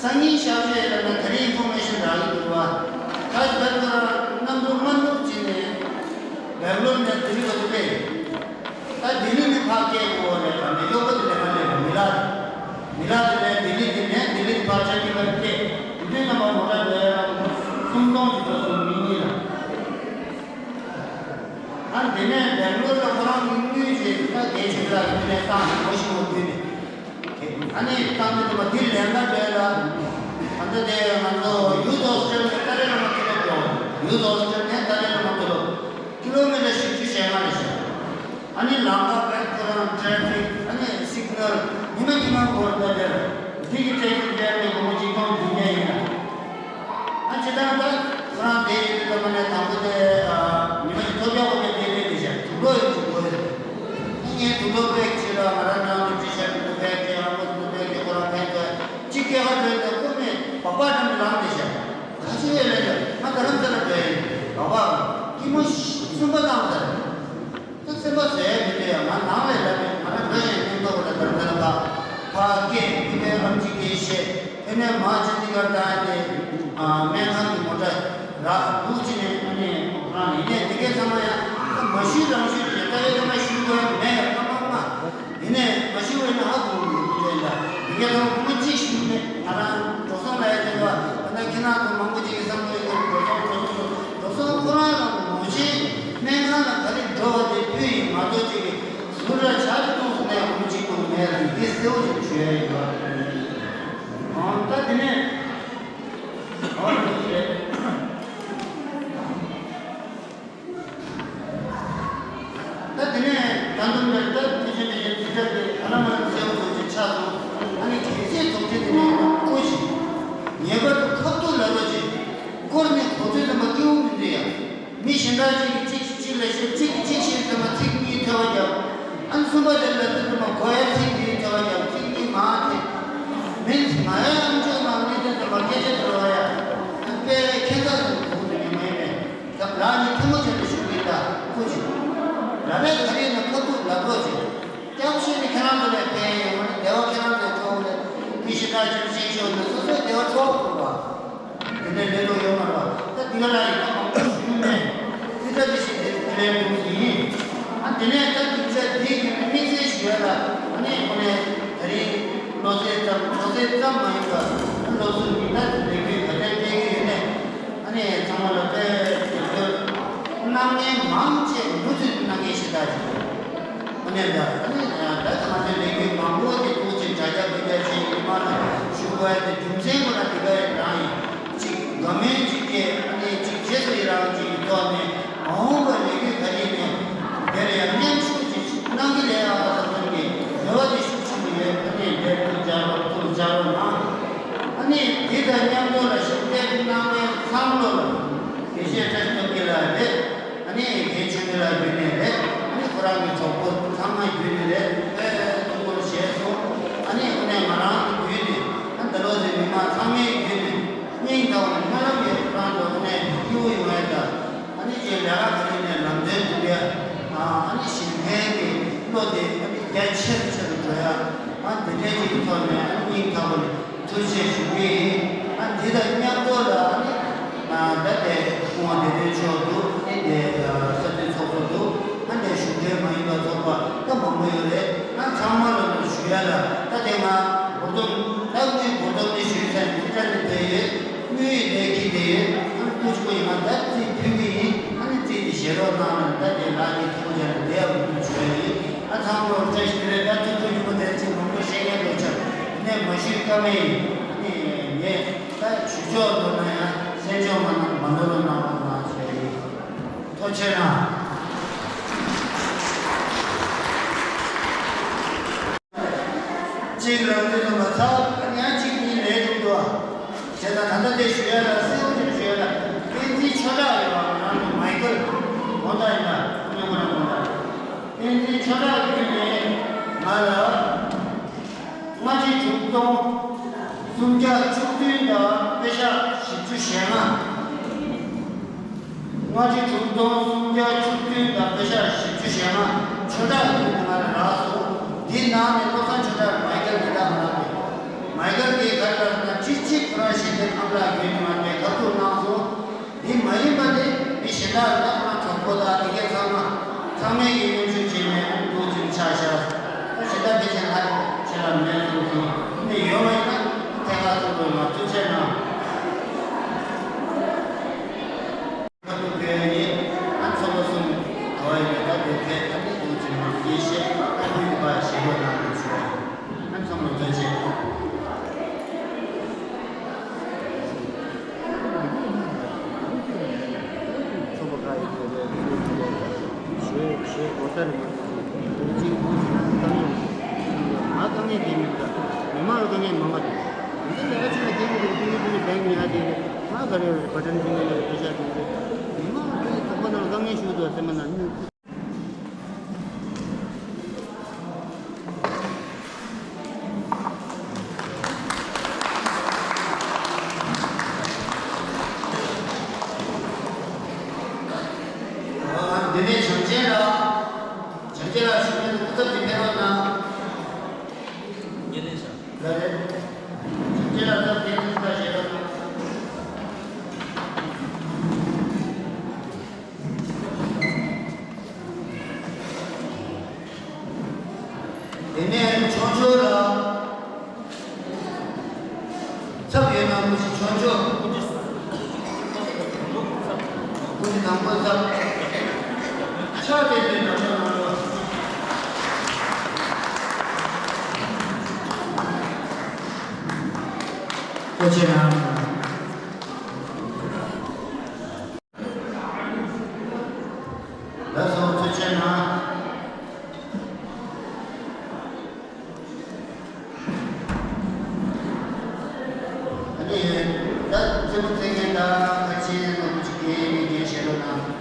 སང་ཉིན་ཞག་རེ་ལ་ན་ད་རེས་ཨིན་ཕོར་མེ་ཤོན་རག་གི་འདུག་བ། ད་ད་ཁོ་རང་རྣམ་རྟོག་མ་འདུག་ཅེས་ནས་སྦེང་ལོར་ནས་ལྡི་ལི་བར་དུ་སླེབས། ད་ལྡི་ལི་ནས་ཕར་སྐད་གོ་བ་ནས་ད་ནས་གཡོག་པོ་དེ་ལས་ཀ་ལས་པ་མི་ལ་རེད། མི་ལ་དེ་ལས་ལྡི་ལི་དེ་ནས་ལྡི་ལི་ཕར་ཆ་ཁྱི་ལ་སྐད་དེ་དུས་ཙམ་པ་མོ་ཊ་འགྲོ་ཡ་ལ་སུམ་སྟོང་གི་འགྲོ་སོང་མི་གཉིས་ལ། ཨ་དེ་ནས་སྦེང་ལོར་ལ་ཁོ་རང་གི་དངུལ་བྱས་ད་རྒན་ཆོས་གྲགས་ཀྱི་དུས་ནས་བཏང་ནས་ངོ་ཤེས་མོ་བརྒྱུད་ནས། ཨ་ནི་བཏང་དུས་དུ་མ་དེ་ལས་ཀ་བྱས་ལ། ད་ལྟ་དེ་ང་ཚོ་ཡུ་ཐི་ཧོ་སི་ཊེལ་ནས་ཏཱ་ལའི་བླ་མ་ཀི་ལོ་ཀི་ལོ། ཡུ་ཐི་ཧོ་སི་ཊེལ་ནས་ཏཱ་ལའི་བླ་མ་ཀི་ལོ། ཀི་ལོ་མི་ཊར་བཞི་བཅུ་ཞེ་ལྔ་རེད་ཤག་ཨ་ནི་ལམ་ཁ་བེད་ཁོ་རང་ཊེ་ཕིག་ཨ་ནི་སིག་ནལ་ཉི་མ་ཉི་མ་འགོར་ད་དེར། འདི་གི་ཊེ་ཕིག་བེད་ནས་སྒོར་མོ་ཆིག་སྟོང་བདུན་བརྒྱ་ཡིན་ལ། ཨ་ཅེ་ད་ད་ཁོ་རང་དེ་ཡིན་དུས་ད་མ་ནས་དང་པོ་དེ་ཉི་མ་ཉི་ཐོ་རྒྱག་འོ་དེ་དེ་དེ་དེ་བྱས་དུག་ལོག་ཡོད་ཅིག་དགོས་རེད། ངས་དུག་ལོག་པེག་བྱེད་ལ་ང་རང་རང་གི་ཅི་བྱ་དུག་པེག་བྱེད་ཨ་མོ་དུག་པེག་བྱེད་ཁོ་རང་ཕན་ཐོགས་ཅི་སྐད་ཁ་འདོན་ནས་ཁོ་མེད་པགས་པ་འགྲམ་དུ་ལངས་ཏེ་བཞག་ད་ཅི་ཡོད་ལས་ཀྱང་ང་རྡ་རམ་ས་ལ་འགྲོ་ཡ་ཡིན། པགས་པ་སྐྱིད་མོ་གསུམ་པ་བཏང་ས་རེད། ད་སེམས་པ་བཟོད་ཡ་མི་འདུག་ཡ། ང་ནང་ལས་ལབ་ཡོད། ང་རང་འགྲོ་བཞིན་ཕན་ཐོགས་ལ་རྡ་རམ་ས་ལ་ཕ་ཕ་སྐད་མི་འདུག་ཨམ་ཆི་སྐད་བཤད། དེ་ནས་མ་ཅི་འདི་གར་བཏང་སྟེ་སྨན་ཁང་གི་མོ་ཊ་རག་འདུག་ཅི་ནས་ཨ་ནི་ཁོ་རང་ཡིན་ནས་དེ་གས་ཚང་མ་ཡང་མ་ཞུས་རང་ཞུས་ཀྱི་ལྟ་བའི་ཚང་མ་ཞུས་དགོས་ཡ་མེད་ཡ་ཚང་མ་མ་ཡིན་ནས་མ་ཞུས་པ་ཡིན་ན་ཧ་གོ་མི་འདུག་ཅེས་ལ་དེ་གས་ཚང་མ་ཁོ་མོ་གཅིག་ཞུས་ནས་ང་རང་འགྲོ་སོང་ལ་ཡ་དེ་བ་ད་ལྟ་ཁྱེད་རང་ཚོ་མང་པོ་ཅིག་གིས་བསམ་བློ་ཡོད་འགྲོ་སོང་འགྲོ་སོང་འགྲོ་སོང་ཁོ་རང་ལ་ངོ་ཤེས་སྨན་ཁང་ལ་ག་རེ་འགྲོ་བ་དེ་ཕུལ་ཡིན་མ་གཏོགས་ཅིག་གིས་ཟུར་ར་ཆ་རེ་གཏོང་སོང་ནས་ཁོ་མོ་གཅིག་གཏོང་མེད་ལ་དེ་གསལ་བོ་ཅིག་ཞུ་ཡ་ཡིན་པ། ཨང་ད་དེ་ནས། ཨང་རེད། ད་དེ་ནས་ད་དུང་ལ་ད་དེ་བཞིན་དེ་བཞིན་དེ་འདྲ་དེ་ཨ་ན་མ་ན་གསལ་བོ་ཅིག་ཆགས་སོང་། ཨ་ནི་གལ་སྲིད་ཐུགས་རྗེ་དེ་ནས་ཁོ་ཞིག་ངེས་པར་དུ་ཁ་ཐུག་ལ་རོགས་ཅིག་སྐོར་ནས་གོ་ཚོད་དུ་མ་སྐྱེ་བོ་མི་འདུག་ཡ། མི་གཞན་དག་ཅིག་གིས་གཅིག་གཅིག་ལ་བཤད། གཅིག་གིས་གཅིག་བཤད་ཙམ་པ་ཚིག་གཉིས་ཐལ་བ་བརྒྱབ། ཨ་ནི་གསུམ་པ་དེ་ལ་ཚིག་དུ་མ་གོ་ཡ་ཚིག་གཉིས་ཐལ་བ་བརྒྱབ། ཚིག་གཉིས་མ་ཐལ། མིན་ང་ཡ་ཨམ་ཅོག་ནང་གནས་ཚུལ་ཙམ་པ་སྐད་ཆ་ཐལ་བ་ཡ། ཨ་ནི་དཔེ་ཁྱད་མཚར་དུ་གོ་ཐུབ་ཀྱི་མེད་པས། ད་ལག་གཉིས་ཐལ་མོ་སྦྱར་ནས་བཞུགས་ཀྱི་ད་ཁོ་ཅིག་ལ་བས་ག་རེ་ན་ཁ་ཐུག་ལ་གོ་ཅིག་སྐྱབས་ཤིག་ནི་ཁྱེད་རང་ཚོ་ལས་ཕན་ཡོང་བ་ནི་བདེ་བ་ཁྱེད་རང་ཚོའི་ཐོག་ནས་མི་ཞིག་དང་ཅིག་ཅིག་ཤོག་ནས་སོ་སོའི་བདེ་བ་འཕྲོག་དགོས་པ། དེ་འདྲའི་ལས་ལོ་ཡོད་མ་རེད་པ། ད་འདི་ག་ལ་ཡིན་ན་མང་པོ་ཞུ་མེད། ཙི་ཙི་ཙི་ཞིག་དེ་དེ་ལས་འདུག་ཟིན་ཡིན། ཨ་དེ་ནས་ད་འདུག་ཚད་འདི་གི་དམིགས་བསལ་ཞིག་ཡོད་ལ། ཨ་ནི་ཁོ་ནས་ད་རིང་ལོ་ཚད་ཙམ་ལོ་ཚད་ཙམ་མ་ཡིན་པར་ཨ་སློབ་གསོ་འདི་ད་ལས་འགུལ་ག་ཚད་སྤེལ་གི་ཡོད་ནས། ཨ་ནི་ཚང་མ་ལ་དཔེ་དེ་ཚོ་གནང་མཁན་མང་ཆེ་མུ་མཐུད་གནང་མཁན་ཞིག་ད་ཅིག་ཨ་ནི་ད་ཨ་ནི་ད་ང་ཚོའི་ལས་འགུལ་མང་པོ་དེ་ཐུགས་རྗེ་དྲ་རྒྱ་བོད་རྒྱ་ཆེན་མི་མང་ལ་ཞུ་དགོས་ཡ་དེ་རྒྱུ་མཚན་ཁོ་ན་དེ་ག་རང་ཡིན། གཅིག་དགའ་མོས་གཅིག་གིས་ཨ་ནི་གཅིག་རྗེས་སུ་ཡི་རང་གཅིག་གི་ཐོག་ནས་མ་འོངས་པར་ལས་འགུལ་ག་རེ་ནས་དེར་ཡང་མཉམ་ཞུགས་ཀྱི་གནང་གི་རེད་ཨ་བསམ་བསམ་གྱི་རེ་བ་དེ་ཤུགས་ཆེན་པོ་ཡོད། ཨ་ནི་འབྲེལ་གཏུག་བྱ་རོགས་ཐུགས་བྱ་རོགས་གནང་། ཨ་ནི་དེ་དང་མཉམ་དུ་ལ་ཞུགས་འདེགས་གནང་མཁན་ཚང་མ་ལ་དགེ་བཤེས་བཀྲ་ཤིས་སྟོབས་རྒྱལ་ལགས་རེད། ཨ་ནི་རྒན་ཆོས་འཕེལ་ལགས་བརྒྱུད་ནས་རེད། ཨ་ནི་ཁོ་རང་གི་གྲོགས་པོ་ཚང་མ་བརྒྱུད་ནས་རེད། དཔེ་ཐུགས་ཁུར་བཞེས་སོང་། ཨ་ནི་དངོས་གནས་ང་རང་གི་བརྒྱུད་ནས་ཨ་ནི་ད་ལོ་ཟེར་མི་མང་ཚང་མའི་བརྒྱུད་ནས་སྙིང་ཐག་པ་ནས་སྨོན་ལམ་ཡོད། ཐོག་དེ་ཨ་ནི་རྒྱ་ཆེ་རུ་ཆེ་རུ་འགྲོ་ཡ། ཨ་འདི་འདྲའི་གཅིག་གི་ཐོག་ནས་ཨ་ནི་སྙིང་ཐག་པ་ནས་ཐུགས་རྗེ་ཆེ་ཞུ་གི་ཡིན། ཨ་འདི་དང་མཉམ་དུ་ལ་ཨ་ནི་ཨ་ད་ལྟའི་སྐུ་ངོ་བདེ་དོན་མཆོག་འདུག་ཨ་ནི་དེ་ས་མཐོའི་ཚོགས་གཙོ་འདུག་ཨ་ནི་གཞུང་འབྲེལ་མ་ཡིན་པ་ཚོགས་པ་ད་མང་པོ་ཡོད་རེད། ཨ་ཚང་མ་ལ་ཞུ་ཡ་ལ་ད་དེ་ང་གོ་རྟོགས་ད་དངུལ་གོ་རྟོགས་ནི་ཞུས་ཚད་འདི་འདྲ་ནི་དེ་ཡོད། དངུལ་ཡིན་ལས་ཀྱི་དེ་ཡོད། ཨ་ནི་ཀུ་ཅི་ཀུ་ཡིན་ང་ད་རྩིས་ཕུལ་གི་ཡིན། ཨ་ནི་རྩིས་དེ་བཞེས་རོགས་གནང་ན་ད་དེ་ལག་གི་ཐུགས་རྗེ་ནས་བསྡད་ཡག་འདུག་ཞུ་ཡ་ཡིན། ཨ་ཚང་མ་བཀྲ་ཤིས་བདེ་ལེགས། ད་ཐུགས་ཁུར་ཡོད་པ་དེ་ཅིག་མང་པོ་བཤད་མཁན་འདུག་ཆ་ནས་མ་ཞུས་ཀ་མེད་ཡིན། ཨ་ནི་ངས་ད་ཞུ་ཕྱོགས་འདོར་ན་ཡང་སེམས་ཕྱོགས་མ་ན་མ་ནོར་བ་གནང་རོགས་གནང་ཞུ་ཡ་ཡིན། ཐུགས་རྗེ་གནང་། གཅིག་རང་དུས་ལ་མ་ཚར་ཡང་གཅིག་གཉིས་རེད་འདུག་ཏོ། བྱས་ཙང་ད་ལྟ་དེ་ཞུ་ཡ་ལ་གསལ་པོ་ཞིག་ཞུ་ཡ་ལ་བསྟན་འཛིན་ཆོས་གྲགས་ཡོད་པ་ང་རང་གི་མའི་ཀལ་དགོངས་དག་ཡིན་ལ་ཁོ་ནས་ཁོ་རང་དགོངས་དག་བསྟན་འཛིན་ཆོས་གྲགས་ཀྱིས་ནས་ང་ལ་སྔ་ཕྱི་དྲུག་སྟོང་སུམ་བརྒྱ་བཅུ་བདུན་དང་པེ་ཤག་བཞི་བཅུ་ཞེ་ལྔ། སྔ་ཕྱི་དྲུག་སྟོང་སུམ་བརྒྱ་བཅུ་བདུན་དང་པེ་ཤག་བཞི་བཅུ་ཞེ་ལྔ་ཆོས་གྲགས་ཀྱིས་ང་ལ་རག་སོང་། འདིའི་ནང་ནས་བློ་བཟང་ཆོས་གྲགས་མའི་ཀལ་འདི་དག་ང་རང་རེད། མའི་ཀལ་འདི་ག་རེ་ལབ་ན་ཅི་ཅི་ཁོ་རང་ཞི་བདེ་ཁམས་ལ་ཡོད་ནི་མ་རེད་ཁ་ཐུག་གནང་སོང་། འདི་མ་ཡིན་པ་དེ་མི་གཞན་དག་ལ་ཁོ་རང་གྲོགས་པོ་དང་དེ་གས་ཚང་མ་ཚང་མས་ཀྱི་སྙོན་འཛུགས་བྱས་ནས་འདུག་ཅིང་ཆ་བཞག་ད་ཞེ་དྲག་དེ་ཆེ་ལྷག་ཆེ་ལ་མེད་གསུངས་སོང་། འདི་ཡོད་པ་ཡིན་ན་ཐད་ཀར་གསུང་དགོས་ལ་ཐུགས་རྗེ་གནང་། ཁ་ཐུག་བོད་ཡིན། ཨ་ཚོགས་པ་གསུམ་ག་བ་ཡིན་པ་དེ་ཐད་ཨ་ནི་འདུག་ཅིང་མ་དགེ་བཤེས་ཨ་ཁུ་ཡིན་པ་ཞེ་པོ་གནང་དགོས་ཞུ། ཨ་ཚང་མ་ཐུགས་རྗེ་ཆེ། ཚོགས་པ་ཁག་ཡིན་པའི་ལས་ཚོགས་ཚོགས་པ་ཞེས་ཞེས་གོ་ས་རེ་མ་ཐོན་ཅིག་ཁོང་ཚོ་དཀའ་ངལ་མ་དཀའ་ངལ་དེ་མིན་པ་མི་མང་ལ་དཀའ་ངལ་མང་བ་དེ་འདི་ལས་ཀ་ཆེ་བ་དེ་མི་འདུག་དེ་ནི་དེ་ནི་བེང་ཉག་དེ་རེད། ང་ག་རེ་རེད་བ་ཏན་དེ་ནི་རེད་ཕེ་ཤ་དེ་རེད། མི་མང་ལ་དཀའ་ངལ་ཚོགས་པ་ནང་དཀའ་ངལ་ཞུགས་འདུག་སེམས་པ་ནང་སྙིང་། འདི་ནས་བྱམས་ཆེན་ལགས། བྱམས་ཆེན་ལགས་ཞུ་མཁན་སྐུ་ཚབ་ཀྱི་ཕེབས་རོགས་གནང་། ལགས་རེད། བྱམས་ཆེན་ལགས་སྐུ་ཚབ་ཀྱི་ཐུགས་ཁ་བཞེས་རོགས་གནང་། དེ་ནས་ཆོས་འབྱོར་ལགས། ཚབ་ཡོད་ན་སྐུ་མཁྱེན་ཆོས་འབྱོར། སྐུ་མཁྱེན་དང་པོ་ཚབ། ཕྱག་དེ་དེ་ནང་ཆོས་གནང་རོགས། སྐུ་མཁྱེན་རང་། ལགས་སོ་ཐུགས་རྗེ་གནང་། ཨ་ནི་ད་རྩེད་མོ་རྩེད་མཁན་དང་ཁ་ཆེ་ནང་ཁུལ་གྱི་མི་རྒན་ཞེ་དྲག་དང་།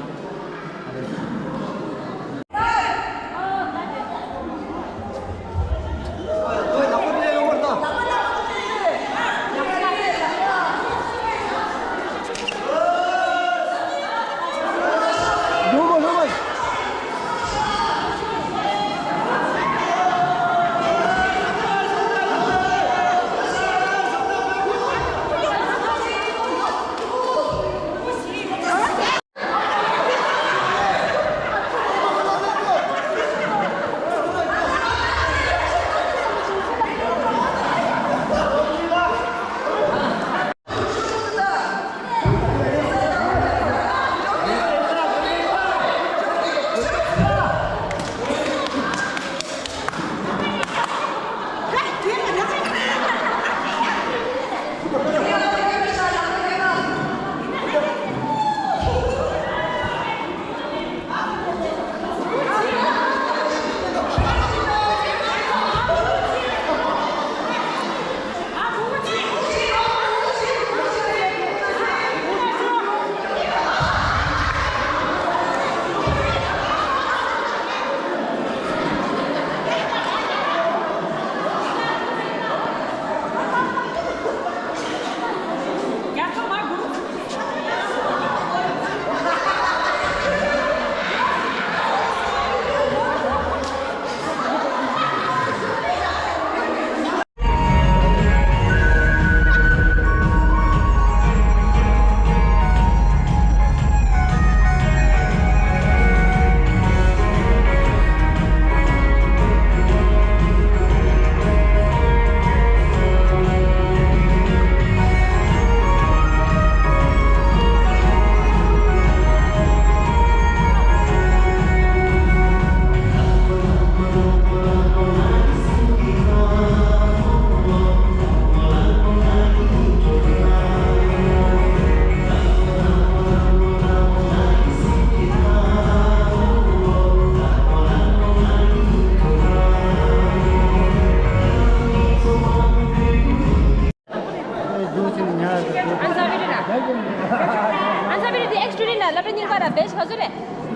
ཅུ་རི་ན་སློབ་གྲྭ་རྙིང་པ་ར་བེ་ཤ་ག་ཚོད་རེད།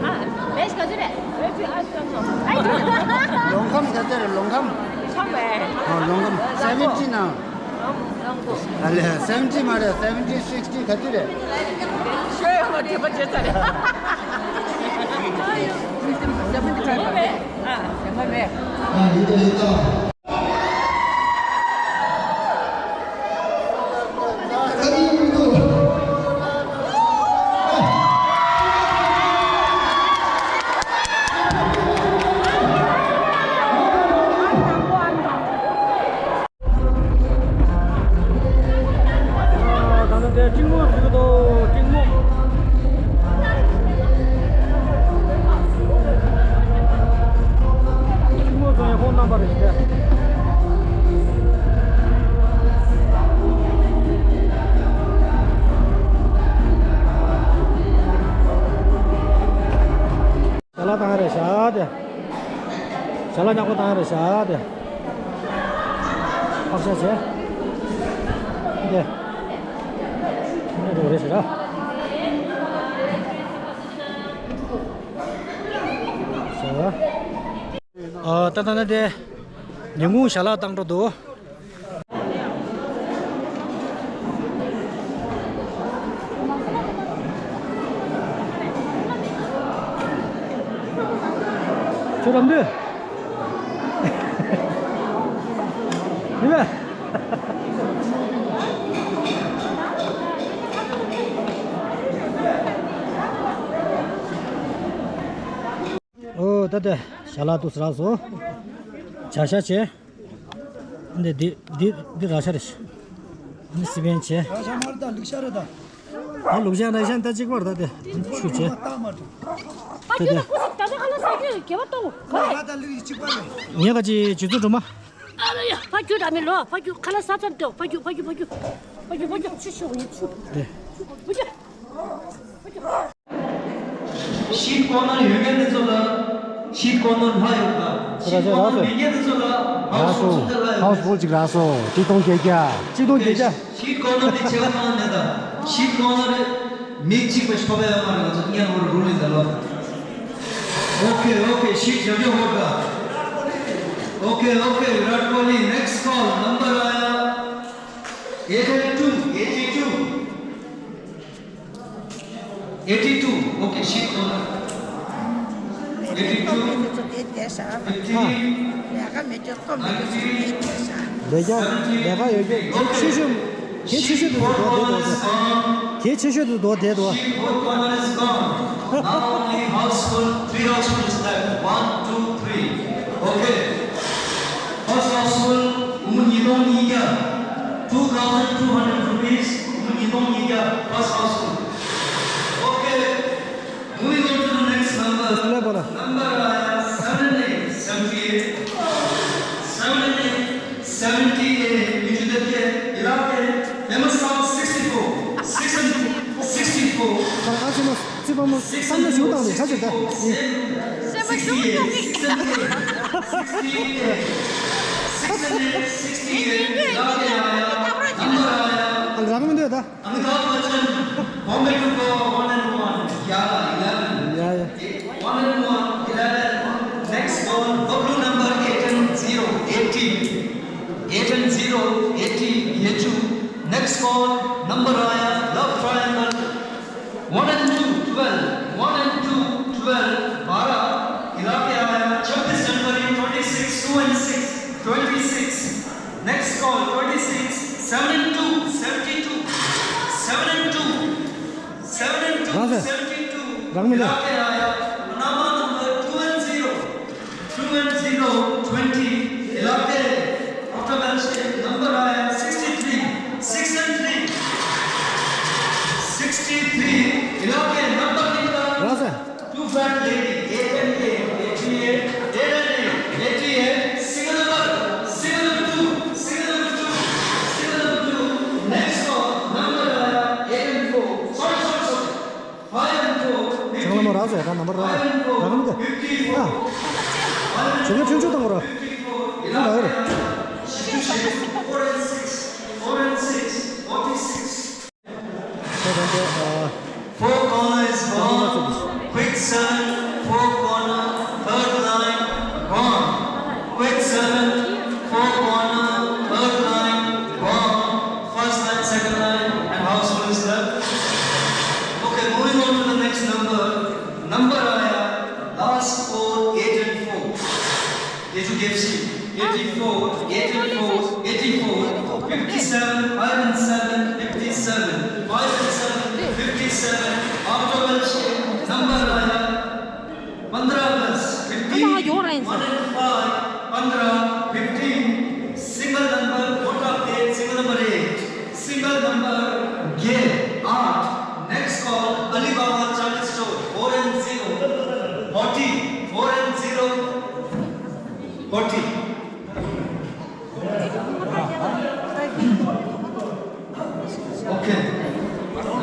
ཨ། བེ་ཤ་ག་ཚོད་རེད། ཨ་ཅུ། ལོང་ཁམ་ག་ཚོད་རེད། ལོང་ཁམ། ཆམ་བས། ཨ། ལོང་ཁམ་སེ་བེན་ཊི་ན། ཨ་ལེ། སེ་བེན་ཊི་མ་རེད། སེ་བེན་ཊི་སིག་སི་ཊི་ག་ཚོད་རེད། ཤོད་ཡོང་བ་དྲི་བ་བྱེད་ཚར་རེད། ཨ། ཡོད་མ་རེད། ཨ། ཡིན་ད་ཡིན་ད། ད་ནི་དེ་ཀྲིང་མོ་ཟེར་གི་འདུག་ཀྲིང་མོ། ཀྲིང་མོ་ཚོ་ཡང་ཁོང་རྣམ་པ་རེད་ཤག་ཞལ་ལག་བཏང་རེད་ཤག་དེ། ཞལ་ལག་ཉག་པོ་བཏང་རེད་ཤག་དེ། ཕག་ཤ་བྱས། དེ། ཁྱོད་འགྲོ་རེད་ཤག་ར། ཞལ་ལག་ཨ། ད་ལྟ་ན་དེ། ཉིན་གུང་ཞལ་ལག་བཏང་འགྲོ་འདུག་ཁྱོད་རང་འདུག་ཡིན་པས། ཨོ། ད་ལྟ་ཞལ་ལག་འདུག་སེ་རག་སོང་། བྱ་ཤ་བྱས། འདི་འདི་འདི་འདི་ར་ཤ་རེད། འདི་སི་པན་བྱས། ར་ཤ་མ་རེད་ད། ལུག་ཤ་རེད་ད། ད་ལུག་ཤ་ར་ཤ་ད་གཅིག་པར་ད་དེ་ཆུ་བྱས། ད་དེ། ཕ་ཁྱོད་ད་ཁ་ལག་ཟ་རྒྱུ་ག་བ་གཏོང་ག་རེད། ད་ལུག་གཅིག་པ་རེད། ངས་ག་ཅི་ཇུས་གཙོ་སྒྲོལ་མ། ཨ་ལ་ཡ། ཕ་ཁྱོད་ད་མི་ལོ། ཕ་ཁྱོད་ཁ་ལག་ཟ་ཚར་འདུག་ཕ་ཁྱོད་ཕ་ཁྱོད་ཕ་ཁྱོད། ཕ་ཁྱོད་ཕ་ཁྱོད་ཆུ་ཤོག་ཡིན་ཆུ། དེ། ཕ་ཁྱོད། ཕ་ཁྱོད། ཤིད་ཀོར་ནར་ཡོད་མཁན་དེ་ཚོ་ལ། ཤིད་ཀོར་ནར་ལྷག་ཡོད་ད། ཤིད་ཀོར་ནར་མེད་མཁན་དེ་ཚོ་ལ་ཧའུ་སི་ཧྥུལ་ཅིག་ལྷག་ཡོད། ཧའུ་སི་ཧྥུལ་ཅིག་ལྷག་སོང་། གཅིག་སྟོང་བརྒྱད་བརྒྱ། གཅིག་སྟོང་བརྒྱད་བརྒྱ། ཤིད་ཀོར་ནར་དེ་ཆེ་བ་ཐང་མེད་ད། ཤིད་ཀོར་ནར་མི་གཅིག་པ་ཞིག་ཕོག་པ་ཡོད་མ་རེད། ང་ཚོ་ཉན་ཧོར་རུལ་ཡིན་ད་ལོ། ཨོ་ཁེ། ཨོ་ཁེ། ཤིད་བརྒྱ་བརྒྱ་ཧོར་ད། ཨོ་ཁེ། ཨོ་ཁེ། Virat Kohli, next call, number aya eighty-two, eighty-two. eighty-two. Okay, shift over. eighty-two, fifty, ninety, seventy. Okay, shift four corner is gone. གལ་ཆེ་ཤོས་དེ་ཚོ་འདུག་བསྡད་འདུག་གལ་ཆེ་ཤོས་དེ་ཚོ་འདུག་བསྡད་འདུག Shift four corner is gone. Now only houseful, three houseful is left. One, two, three. Okay. First houseful, ངོ་ཉིས་སྟོང་ཉིས་བརྒྱ། Two thousand two hundred rupees, ངོ་ཉིས་སྟོང་ཉིས་བརྒྱ། First houseful. Okay. Moving on to the next number. Number, uh, seven eight seventy eight. Seven eight seventy eight. ཉི་ཤུ་རྩ་བརྒྱད། ཡི་ལ་ཏེ། ལེ་མ་སི་ཊོབ་sixty four. Six hundred sixty four. ད་ཨ་ཅེ་མོ་ཙི་པ་མོ་བསམ་བློ་ཞིག་བཏང་ནས་ཆ་ཆེ་ད། སེམས་པ་ཞུམ་ད་ནི། Six hundred sixty eight. Six hundred sixty eight. ཡི་ལ་ཏེ་ཡ་ཡ། ནམ་བར་ཡ་ཡ། ཨ་ལ་རག་མི་འདུག་ད། Amitabh Bachchan, Bombay to go, one and one. Yeah, eleven. Yeah, yeah. One and one, eleven. Next call, Bablu number eight and zero, eighty. Eight and zero, eighty, Yechu. Next call, number aya, love triangle. One and two, twelve. One and two, twelve. बारह. यि ला टे aya, छब्बीस जनवरी, twenty six, two and six, twenty six. Next call, twenty six, seven and two, seventy two, seven and two, seven and two, རང་ས། seventy two, རང་མི་ལ། ཡི་ལ་ཏེ་ཡ་ཡ། Nama number two and zero, two and zero, twenty, ཡི་ལ་ཏེ། After mentioning number aya, sixty three, six and three, sixty three, ཡི་ལ་ཏེ། Number ནི་རང་ས། Two fat lady, eight and eight, eighty eight, eight and eight, eighty eight, single number, single number two, single number two, single number two, next one, number, uh, eight and four, sorry, sorry, sorry, five and four, ཚང་མ་རག་སོང་། ད་ནམ་བར་རག་སོང་། རག་མི་འདུག་ཨ། ཞེ་ན་ཁྲུན་ཆུ་བཏང་རོགས། ཨ་ལ་ཨོ་རེད། Four corners. Quick seven, four corner, third line, gone. Quick seven, four corner, third line, gone. First line, second line, and house full is left. Okay, moving on to the next number. Number आया, last four, eight and four. ये जो गेप्सी, eighty-four, eighty-four, eighty-four, fifty-seven, five and seven, fifty-seven, five and seven, fifty-seven, after number आया, पन्द्रह दस, fifteen, one and five, पन्द्रह, fifteen, single number, what of eight, single number eight, single number, ये आठ, next call, Ali बाबा चालीस चौक, four and zero, forty, four and zero, forty. Okay.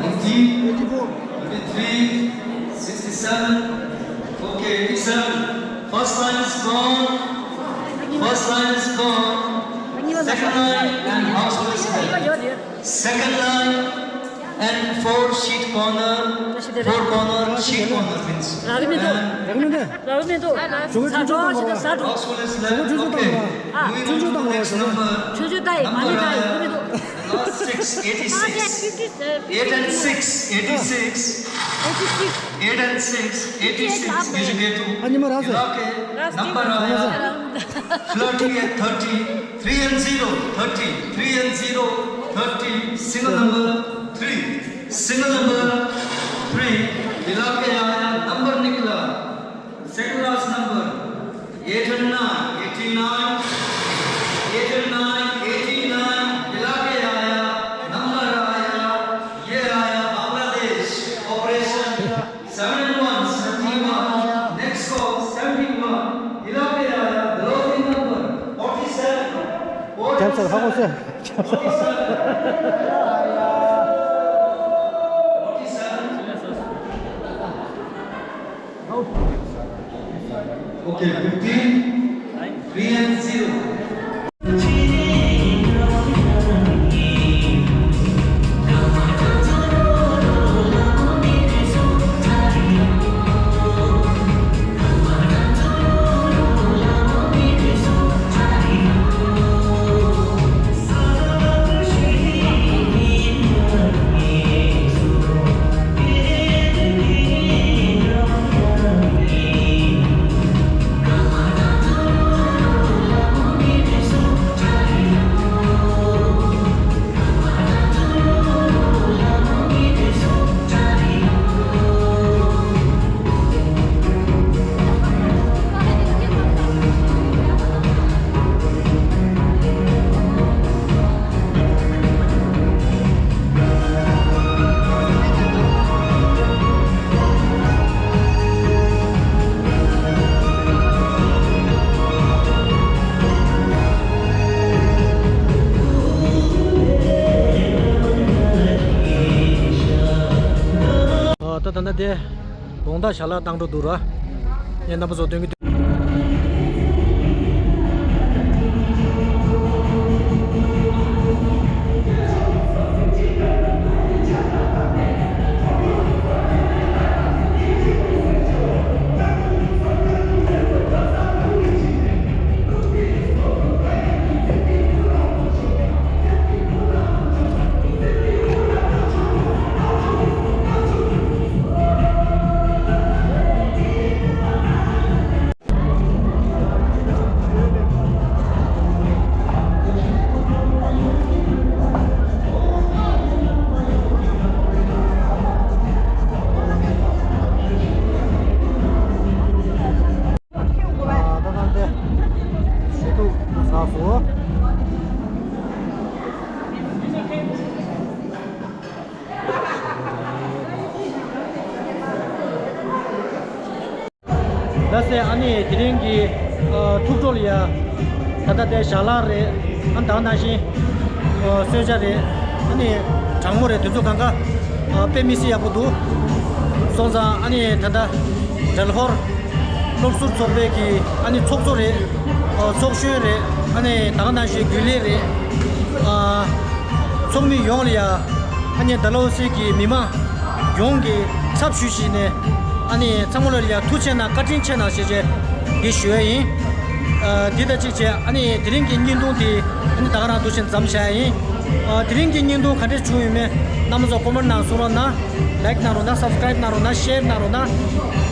Nineteen, twenty-three, sixty-seven. Okay, eighty-seven. First line is gone. First line is gone. Second line and house full is left. Second line and four sheet corner, four corner, sheet corner means. And རག་མི་འདུག་རག་མི་འདུག་ཟ་འགྲོ་ཞིག་ཟ་འགྲོ། House full is left. Okay. Moving on to the next number. ཆུ་ཆུ་ཏའི་མ་ནི་ཏའི་རག་མི་འདུག Last six, eighty-six. Eight and six, eighty-six. Eight and six, eighty-six. ཨ་ཉི་མ་རག་སོང་། Number आया, flirting at thirty. Three and zero, thirty, three and zero, thirty, single number three, single number three, मिला के आया, number निकला, second last number, eight and nine, eighty-nine, eight and nine, eighty-nine, मिला के आया, number आया, ये आया Bangladesh, operation Seven and one, seventy-one. Next call, seventy-one. इलाके आया, Dalhousie number forty-seven. Cancel, हाँ, उसे। Forty-seven. Forty-seven. Okay, fifteen. Three and zero. ད་ད་ལྟ་དེ། དགོང་དག་ཞལ་ལག་བཏང་འགྲོ་འདུག་ར། ངས་རྣམ་པ་ཚོ་སྟོན་གི་འདུག་ད་ལྟ་འདི་ཞུ་གཏུག་ཚར་སོང་། ལགས་སེ། ཨ་ནི་དེ་རིང་གི་ཨ་ཐུགས་སྤྲོ་ལ་ཡ། ད་ལྟ་དེ་ཞལ་ལག་རེད། ཨ་ནི་ད་ག་ནང་བཞིན་ཨ་གསོལ་ཇ་རེད། ཨ་ནི་གྲང་མོ་རེད། དེ་ཚོ་གང་ག་ཨ་དཔེ་མི་སྲིད་ཡག་པོ་འདུག་སོང་ཙང་ཨ་ནི་ད་ལྟ་འབྲེལ་ཧོར་སློབ་ཟུར་ཚོགས་པའི་གི་ཨ་ནི་ཚོགས་གཙོ་རེད། ཨ་ཚོགས་གཞོན་རེད། ཨ་ནི་ད་ག་ནང་བཞིན་རྒྱུན་ལས་རེད། ཨ་ཚོགས་མི་ཡོངས་ལ་ཡ། ཨ་ནི་ཌལ་ཧོ་སི་གི་མི་མང་ཡོངས་ཀྱི་ཚབ་ཞུས་བྱས་ནས་ ཨ་ནི་ཚང་མ་ལ་ཡ་ཐུགས་རྗེ་གནང་བཀའ་དྲིན་ཆེ་གནང་ཞེས་བྱས་འདི་ཞུ་ཡ་ཡིན། ཨ་འདི་དང་གཅིག་བྱས་ཨ་ནི་དེ་རིང་གི་བརྙན་ཐུང་དེ་ཨ་ནི་ད་ག་རང་འདུག་བཞིན་མཚམས་བཞག་ཡ་ཡིན། ཨ་དེ་རིང་གི་བརྙན་ཐུང་ག་འདྲས་བྱུང་ཡོད་མེད་རྣམ་པ་ཚོ་ཀོ་མེན་ཊི་ནང་གསུང་རོགས་གནང་། ལའིཀ་གནང་རོགས་གནང་། སབ་སི་ཀ་རའིབ་གནང་རོགས་གནང་། ཤེར་གནང་རོགས་གནང་།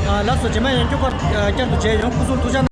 ཨ་ལགས་སོ། རྗེས་མ་ཡང་བསྐྱར་བསྐྱར་དུ་མཇལ་ཡོང་། སྐུ་གཟུགས་ཐུགས་ཅག།